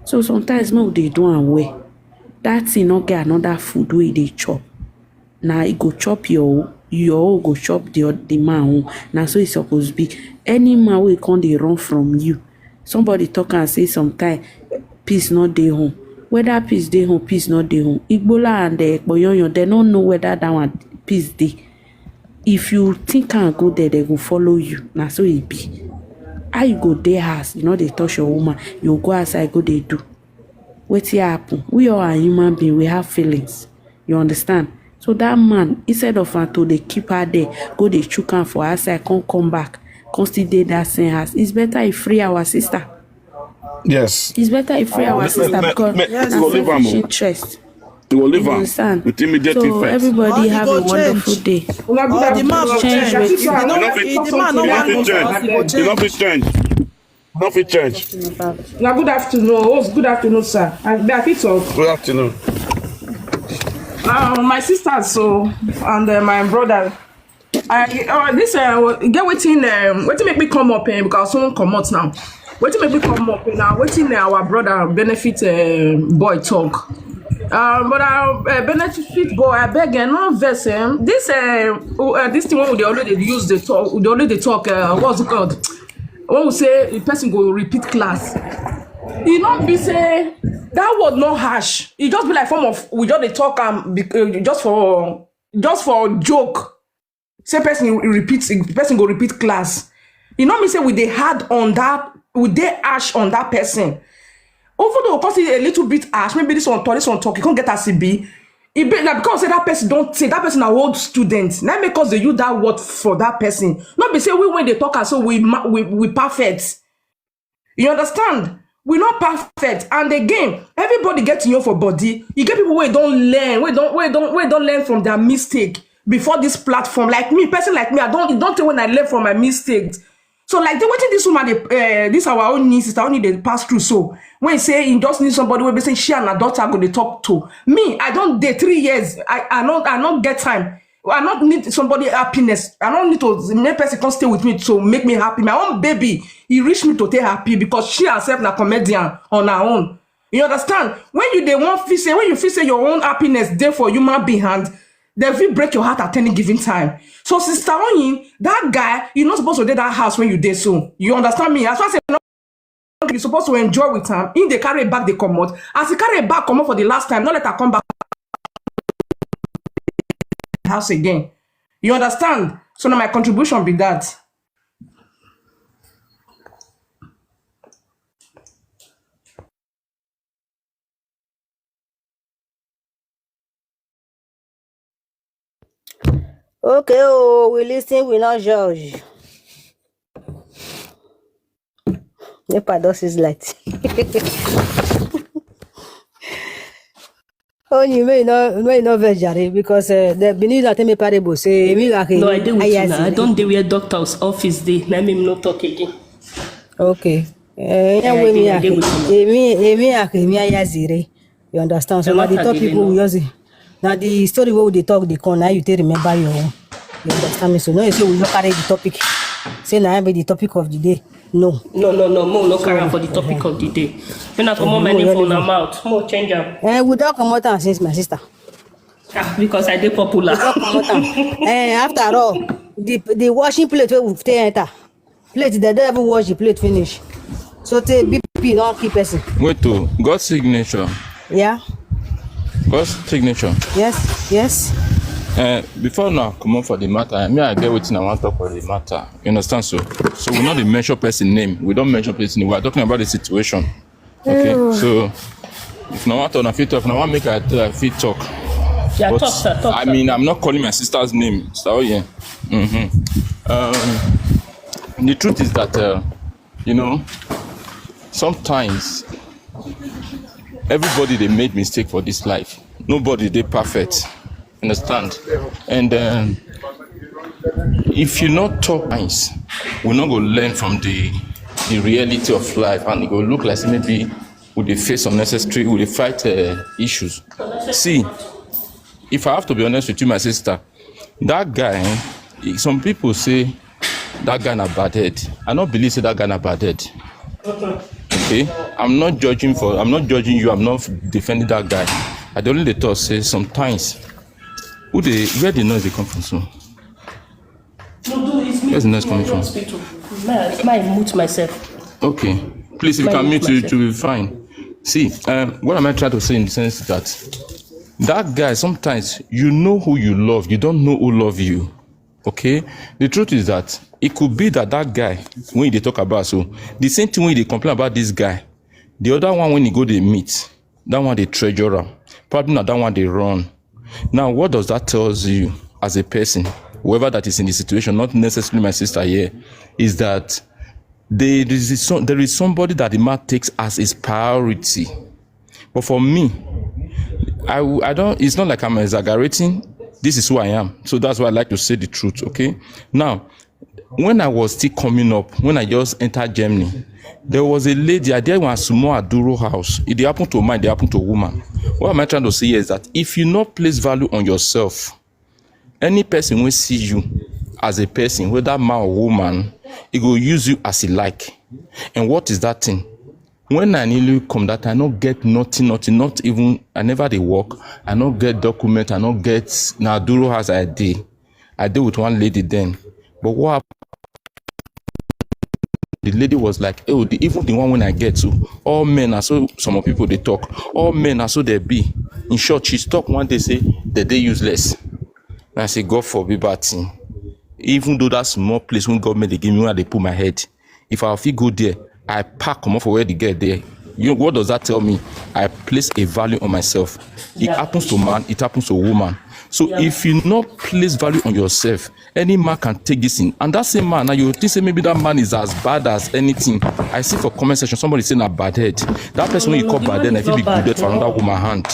So sometimes no they do and way. That thing not get another food where they chop. Now it go chop your your own go chop the oth- the man own. Now so it's supposed to be. Any man will come they run from you. Somebody talk and say sometime peace not dey home. Whether peace dey home, peace not dey home. Igbola and the Ekpoyoyo, they don't know whether that one peace dey. If you think and go there, they go follow you. Now so it be. How you go there house, you know they touch your woman. You go outside, go they do. Wetin happen? We all are human being. We have feelings. You understand? So that man, instead of am to dey keep her there, go dey chook am for outside, come come back, come still dey that same house. It's better he free our sister. Yes. It's better if free our sister because Yes. Go leave am. Selfish interest. You go leave am Understand? With immediate So effect. Everybody All the have go a wonderful change. Day. Una good Oh, the man afternoon. go Change change. with- If the man no You want fit lose talk. house, You he fit go change. You no change. fit change. You no fit change. Una good afternoon. Host, good afternoon, sir. I, I fit talk. Good afternoon. Uh, my sister so and uh, my brother. I uh, this uh, get wetin um, wetin make me come up here because someone come out now. Wetin make me come up here now? Wetin uh, our brother benefit uh, boy talk? Um, but uh, uh, benefit boy, I beg you, no vex. Um, this uh, uh, this thing wey we dey always dey use dey talk, we dey always dey talk. Uh, what's it called? When we say the person go repeat class, e no be say that word no harsh. E just be like form of we just dey talk am be- uh, just for just for joke. Say person repeat, person go repeat class. E no mean say we dey hard on that, we dey harsh on that person. Even though we come see a little bit harsh, maybe this one talk, this one talk, you can't get as e be. E be na because say that person don tey, that person na old student. Na make us dey use that word for that person. No be say we when they talk am so we ma- we we perfect. You understand? We not perfect. And again, everybody get to know for body. You get people wey don learn, wey don wey don wey don learn from their mistake before this platform. Like me, person like me, I don't don't tell when I learn from my mistake. So like the wetin this woman, dey uh, this our own niece, sister only dey pass through. So when say he just need somebody wey be say she and her daughter go dey talk to me, I don dey three years. I I not I not get time. I not need somebody happiness. I don't need to make person come stay with me to make me happy. My own baby, he reach me to take happy because she herself na comedian on her own. You understand? When you dey want feel say when you feel say your own happiness dey for human being hand, dem fit break your heart at any given time. So sister Oyin, that guy, you not supposed to dey that house when you dey so. You understand me? As far as you supposed to enjoy with am, him dey carry bag dey comot. As he carry bag comot for the last time, no let her come back house again. You understand? So na my contribution be that. Okay, oh, we listen, we not judge. Nepa don seize light. Only may no may no vex jare because uh, the Benin that me parable say me ga No, I dey with you now. I don't dey where doctor's office dey. Let me no talk again. Okay. Eh, yeah, we me ake. Emi emi ake mi aya zire. You understand? So The now the matter topic dey we no. Just now the story wey we dey talk dey come now you take remember your own. You understand me? So now you say we no carry the topic. Say now be the topic of the day. No. No, no, no, mo no carry am for the topic of the day. When I comot my name for una mouth, mo change am. Eh, we don comot am since my sister. Ah, because I dey popular. Comot am. Eh, after all, the the washing plate wey we take enter, plate dem don even wash the plate finish. So tey B P don kill person. Wait to God's signature. Yeah. God's signature. Yes. Yes. Uh, before now, come on for the matter. Me, I get wetin I want to talk for the matter. You understand? So, so we not dey mention person name. We don't mention person name. We are talking about the situation. Okay. So, if no one talk, I fit talk. If no one make I, I fit talk. Yeah, But talk, sir, talk, I sir. mean, I'm not calling my sister's name. So yeah. Mm-hmm. Um, the truth is that uh, you know sometimes everybody they made mistake for this life. Nobody they perfect. Understand? And um, if you not talk things, we not go learn from the the reality of life, and it go look like say maybe we dey face unnecessary, we dey fight uh, issues. See, if I have to be honest with you, my sister, that guy, eh, some people say that guy na bad head. I don't believe say that guy na bad head. Okay, I'm not judging for, I'm not judging you. I'm not defending that guy. I dey only dey talk say sometimes who dey where the noise dey come from so. No, do it's me. Where's the noise coming from? Hospital. May I, may I mute myself? Okay. Please, if you Fine, can mute, you myself. it will be fine. See, um, what am I trying to say in the sense is that that guy, sometimes you know who you love, you don't know who love you. Okay? The truth is that it could be that that guy, when they talk about so, the same thing when they complain about this guy, the other one when he go they meet, that one they treasure am. Probably not that one they run. Now, what does that tells you as a person, whoever that is in the situation, not necessarily my sister here, is that there is some, there is somebody that the man takes as his priority. But for me, I, w- I don't. It's not like I'm exaggerating. This is who I am. So that's why I like to say the truth. Okay. Now, when I was still coming up, when I just entered Germany, there was a lady. I did one small Aduro house. It dey happen to mine. They happen to woman. What am I trying to say here is that if you not place value on yourself, any person will see you as a person, whether man or woman, it will use you as he like. And what is that thing? When I newly come, that I not get nothing, nothing, not even, I never dey work. I not get document. I not get na Aduro house I dey. I dey with one lady then. But what happened? The lady was like, "Oh, the, even the one when I get to, all men are so, some of people they talk. All men are so they be." In short, she talk one day, say that they useless. And I say, "God forbid bad thing." Even though that small place when government they give me where they put my head, if I fit go there, I pack comot for where the girl there. You know, what does that tell me? I place a value on myself. It happens to man, it happens to woman. So if you not place value on yourself, any man can take this thing. And that same man, now you think say maybe that man is as bad as anything. I see for comment section, somebody saying a bad head. That person when you call bad head, if you be good for another woman hand.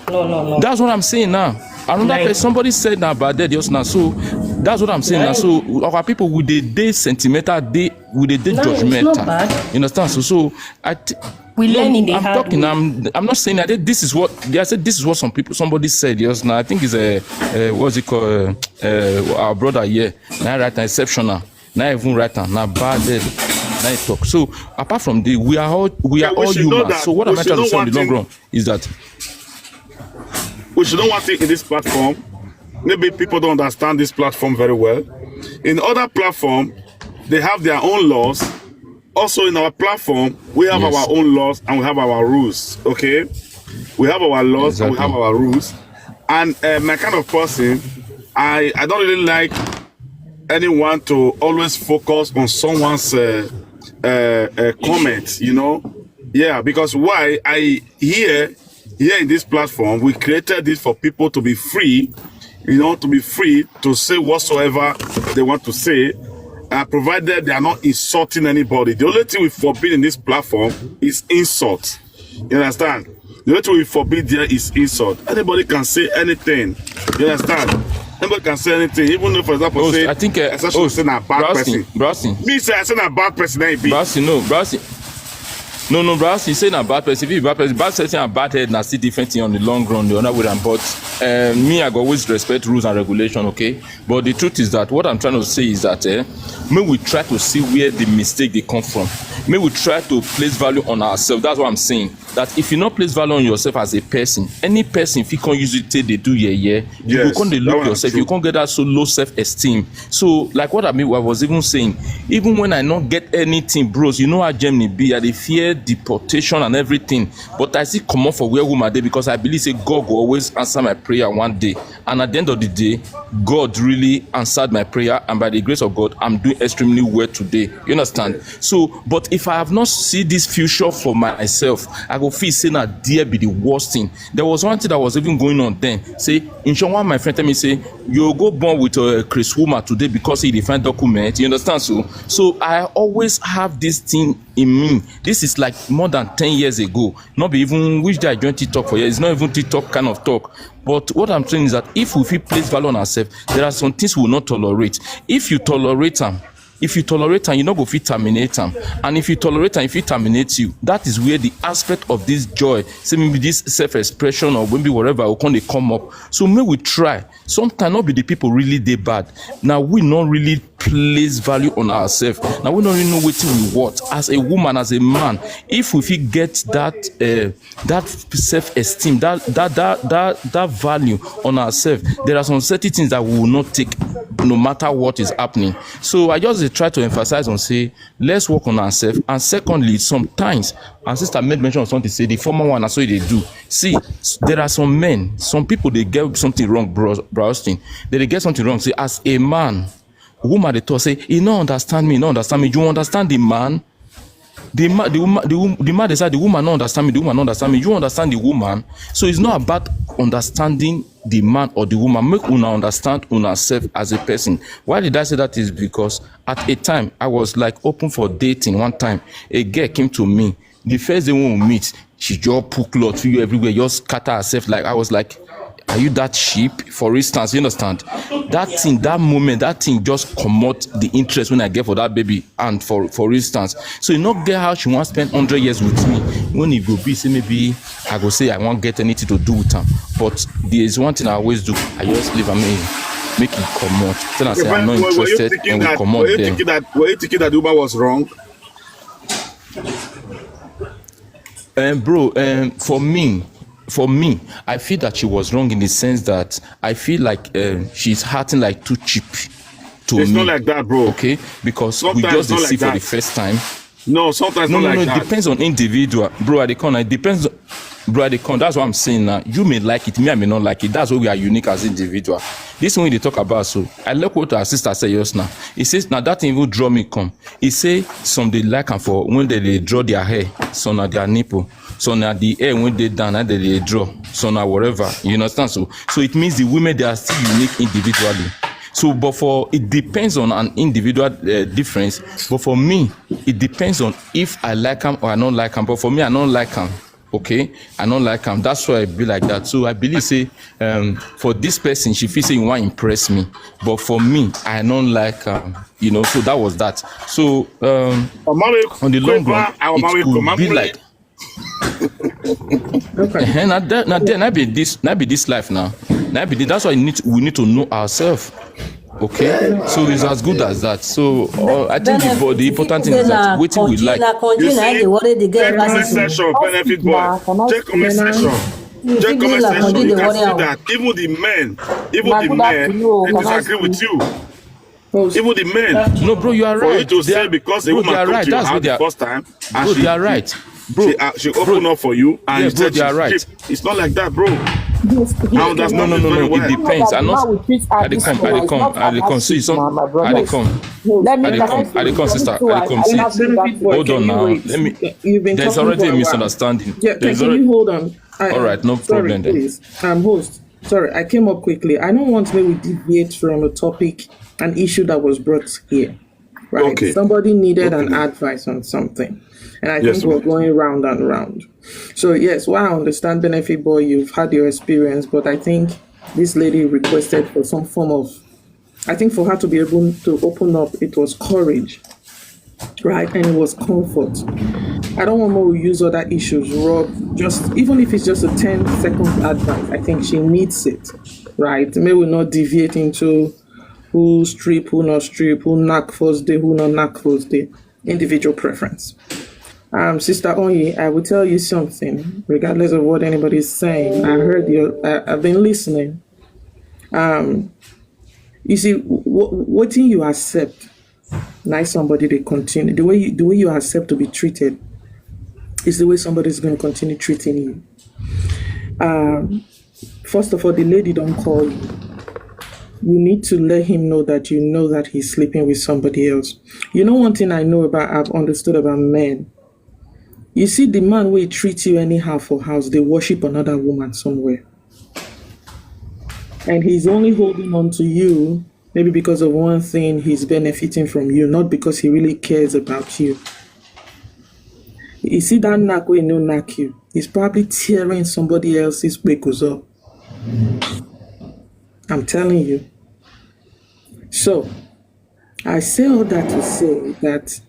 No, no, no. That's what I'm saying now. Another person, somebody said na bad head just now. So that's what I'm saying now. So our people, we dey dey sentimental, dey we dey dey No, it's judgmental. Not bad. You understand? So so I. T- We no, learn in the I'm hard talking. Way. I'm. I'm not saying that. This is what they. I said this is what some people. Somebody said just now. I think it's a. Uh, what's it called? Uh, uh, our brother here. Now right now exceptional. Now even right now. Now bad head. Now he talk. So apart from the, we are all we are all human. So what am I trying to say in the long run is that we should know one thing in this platform. Maybe people don't understand this platform very well. In other platform, they have their own laws. Also, in our platform, we have yes. our own laws and we have our rules. Okay, we have our laws exactly. and we have our rules. And uh, my kind of person, I I don't really like anyone to always focus on someone's uh, uh, uh, comments. You know, yeah, because why I hear here in this platform, we created this for people to be free, you know, to be free to say whatsoever they want to say, uh, provided they are not insulting anybody. The only thing we forbid in this platform is insult. You understand? The only thing we forbid there is insult. Anybody can say anything. You understand? Anybody can say anything. Even if, for example, oh, say, I think, uh, oh, say a bad person. Browsing. Me say I say a bad person. I be. Browsing, no, browsing. No, no, bro. He say na bad person. If you bad person, bad person and bad head na still different thing on the long run, the other way around. But uh, me, I go always respect rules and regulation, okay? But the truth is that what I'm trying to say is that uh, may we try to see where the mistake they come from. May we try to place value on ourselves. That's what I'm saying. That if you not place value on yourself as a person, any person if you can't use it till they do yeah yeah, you yes, can't look yourself. You can't get that so low self-esteem. So like what I mean, I was even saying, even when I not get anything, bros, you know how Germany be. I they fear deportation and everything, but I see come up for where woman day because I believe say God will always answer my prayer one day. And at the end of the day, God really answered my prayer, and by the grace of God, I'm doing extremely well today. You understand? So, but if I have not seen this future for myself, I go feel say na there be the worst thing. There was one thing that was even going on then. Say, in short, one of my friend tell me say, you go born with a Chris woman today because he define document. You understand? So, so I always have this thing in me. This is like more than ten years ago. Not be even which day I joined TikTok for here. It's not even TikTok kind of talk. But what I'm saying is that if we feel place value on ourselves, there are some things we will not tolerate. If you tolerate them, if you tolerate them, you not go fit terminate them. And if you tolerate them, if it terminate you, that is where the aspect of this joy, say maybe this self-expression or maybe whatever will come, they come up. So may we try. Sometimes not be the people really they bad. Now we not really place value on ourselves. Now we don't really know what we want as a woman, as a man. If we fit get that. Uh, that self-esteem, that that that that that value on ourselves, there are some certain things that we will not take no matter what is happening. So I just try to emphasize on say let's work on ourselves. And secondly, sometimes, and sister made mention of something, say the former one, and so they do. See, there are some men, some people they get something wrong, bro, bro Austin. They, they get something wrong. See, as a man, woman they talk say, he no understand me, no understand me. You understand the man? The man, the woman, the, the man they say the woman no understand me. The woman no understand me. You understand the woman. So it's not about understanding the man or the woman. Make una understand una self as a person. Why did I say that? Is because at a time I was, like, open for dating. One time a girl came to me. The first day when we meet, she just put cloth for you everywhere, just scatter herself. Like, I was like, "Are you that cheap?" For instance, you understand? That thing, that moment, that thing just comot the interest when I get for that baby. And for for instance, so you not get how she wants spend hundred years with me. When it go be say maybe I go say I won't get anything to do with her. But there is one thing I always do. I just leave her, make, make it comot. Tell her say I'm not interested, and we comot. Were you thinking that the woman was wrong? Um, bro, um, for me, for me, I feel that she was wrong in the sense that I feel like, um, she's acting, like, too cheap to me. It's not like that, bro. Okay, because we just dey see for the first time. No, sometimes no, not no, like no. It depends on individual, bro. I dey come. It depends, bro. I dey come. That's what I'm saying now. You may like it, me, I may not like it. That's why we are unique as individual. This one they talk about. So I like what our sister said just now. He says, "Now that thing will draw me come." He say some dey like am for when they dey draw their hair, some na their nipple, some na the hair when they down, and they dey draw, some na whatever. You understand? So, so it means the women, they are still unique individually. So, but for, it depends on an individual, uh, difference. But for me, it depends on if I like am or I don't like am. But for me, I don't like am. Okay, I don't like am. That's why I be like that. So I believe say, um, for this person, she feel say you want impress me. But for me, I don't like am. You know, so that was that. So, um, on the long run, it could be like, okay. Now there, now there, now be this, now be this life now. Now be this, that's why you need to, we need to know ourselves. Okay, so it's as good as that. So, uh, I think the, the important thing is that wetin we like. You see, check comment section, Benefit Boy. Check comment section. Check comment section. You can see that even the men, even the men, they disagree with you. Even the men. No, bro, you are right. For you to say because a woman talk to you the first time, and they are right. Bro, she, uh, she open up for you, and you said she's cheap. It's not like that, bro. I understand. No, no, no, no. It depends. I know. I dey come. I dey come. I dey come. See, I dey come. I dey come. I dey come, sister. I dey come. See, hold on now. Let me. There's already a misunderstanding. Yeah, can you hold on? All right, no problem then. Please, um, host. Sorry, I came up quickly. I don't want me we deviate from a topic, an issue that was brought here. Right? Okay. Somebody needed an advice on something. And I think we're going round and round. So yes, while I understand, Benefit Boy, you've had your experience, but I think this lady requested for some form of, I think for her to be able to open up, it was courage, right? And it was comfort. I don't want more use other issues, Rob. Just, even if it's just a ten second advice, I think she needs it, right? May we not deviate into who strip, who not strip, who knock first day, who not knock first day. Individual preference. Um, Sister Onyi, I will tell you something, regardless of what anybody is saying. I heard you. I, I've been listening. Um, you see, what thing you accept, now somebody they continue the way you, the way you accept to be treated is the way somebody is going to continue treating you. Um, first of all, the lady don't call you. You need to let him know that you know that he's sleeping with somebody else. You know, one thing I know about, I've understood about men. You see, the man will treat you anyhow for house. They worship another woman somewhere, and he's only holding on to you maybe because of one thing, he's benefiting from you, not because he really cares about you. You see that knack wey no knack you, he's probably tearing somebody else's kpekus up. I'm telling you. So, I say all that to say that,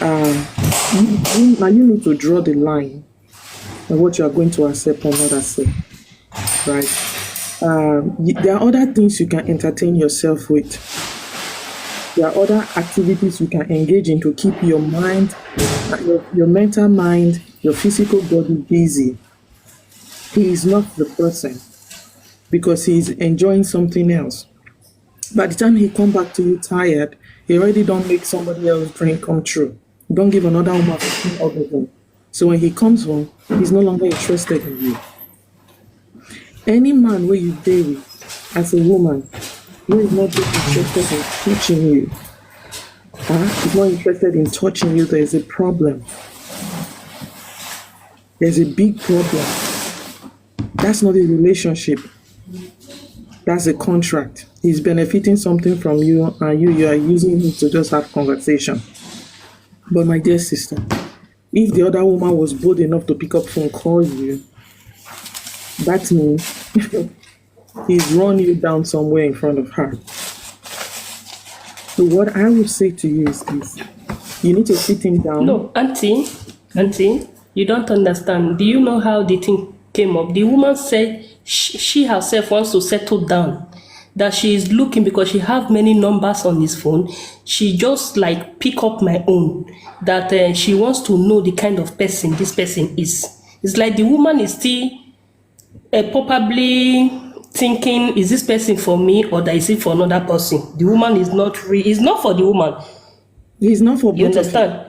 uh, you, you, now you need to draw the line on what you are going to accept and not accept, right? Um, y-, there are other things you can entertain yourself with. There are other activities you can engage in to keep your mind, your, your mental mind, your physical body busy. He is not the person because he is enjoying something else. By the time he come back to you tired, he already don't make somebody else dream come true. Don't give another woman fifteen orgasm. So when he comes home, he's no longer interested in you. Any man where you date with as a woman, who is not just interested in touching you, huh? Is not interested in touching you, there is a problem. There's a big problem. That's not a relationship. That's a contract. He's benefiting something from you, and you, you are using it to just have conversation. But my dear sister, if the other woman was bold enough to pick up phone, call you, that means he's run you down somewhere in front of her. So what I would say to you is this. You need to sit him down. No, auntie, auntie, you don't understand. Do you know how the thing came up? The woman said she, she herself wants to settle down. That she is looking because she have many numbers on his phone. She just like pick up my own. That uh, she wants to know the kind of person this person is. It's like the woman is still uh, probably thinking, is this person for me or that is it for another person? The woman is not re- is not for the woman. He's not for You both of you. Understand?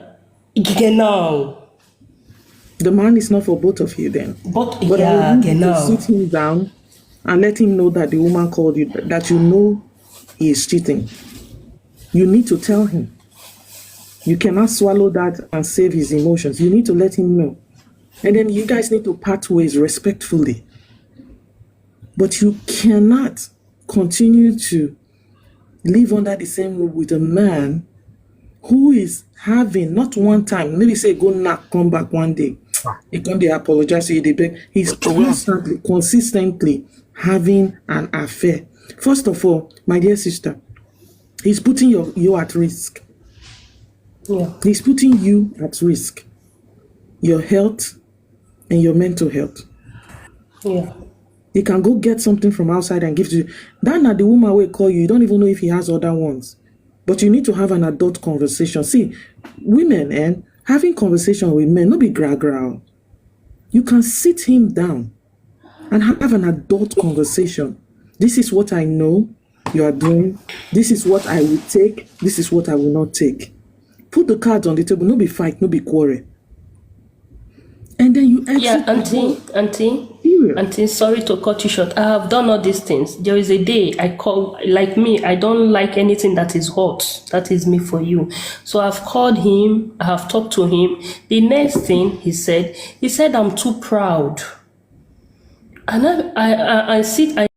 Genau. The man is not for both of you then. But But yeah, I want you to genau. Sit him down and let him know that the woman called you, that you know he is cheating. You need to tell him. You cannot swallow that and save his emotions. You need to let him know. And then you guys need to part ways respectfully. But you cannot continue to live under the same roof with a man who is having, not one time, maybe say go knock, come back one day. He come dey apologize to you, dey beg. He's constantly, consistently having an affair. First of all, my dear sister, he's putting your, you at risk. Yeah. He's putting you at risk. Your health and your mental health. Yeah. He can go get something from outside and give to you. That na the woman wey call you. You don't even know if he has other ones. But you need to have an adult conversation. See, women, eh, having conversation with men, no be gra gra. You can sit him down and have an adult conversation. This is what I know you are doing. This is what I will take. This is what I will not take. Put the cards on the table. No be fight, no be quarrel. And then you exit. Yeah, auntie, auntie, Period. Auntie, sorry to cut you short. I have done all these things. There is a day I call, like me, I don't like anything that is hot. That is me for you. So I've called him, I have talked to him. The next thing he said, he said, I'm too proud. And I, I, I, I sit, I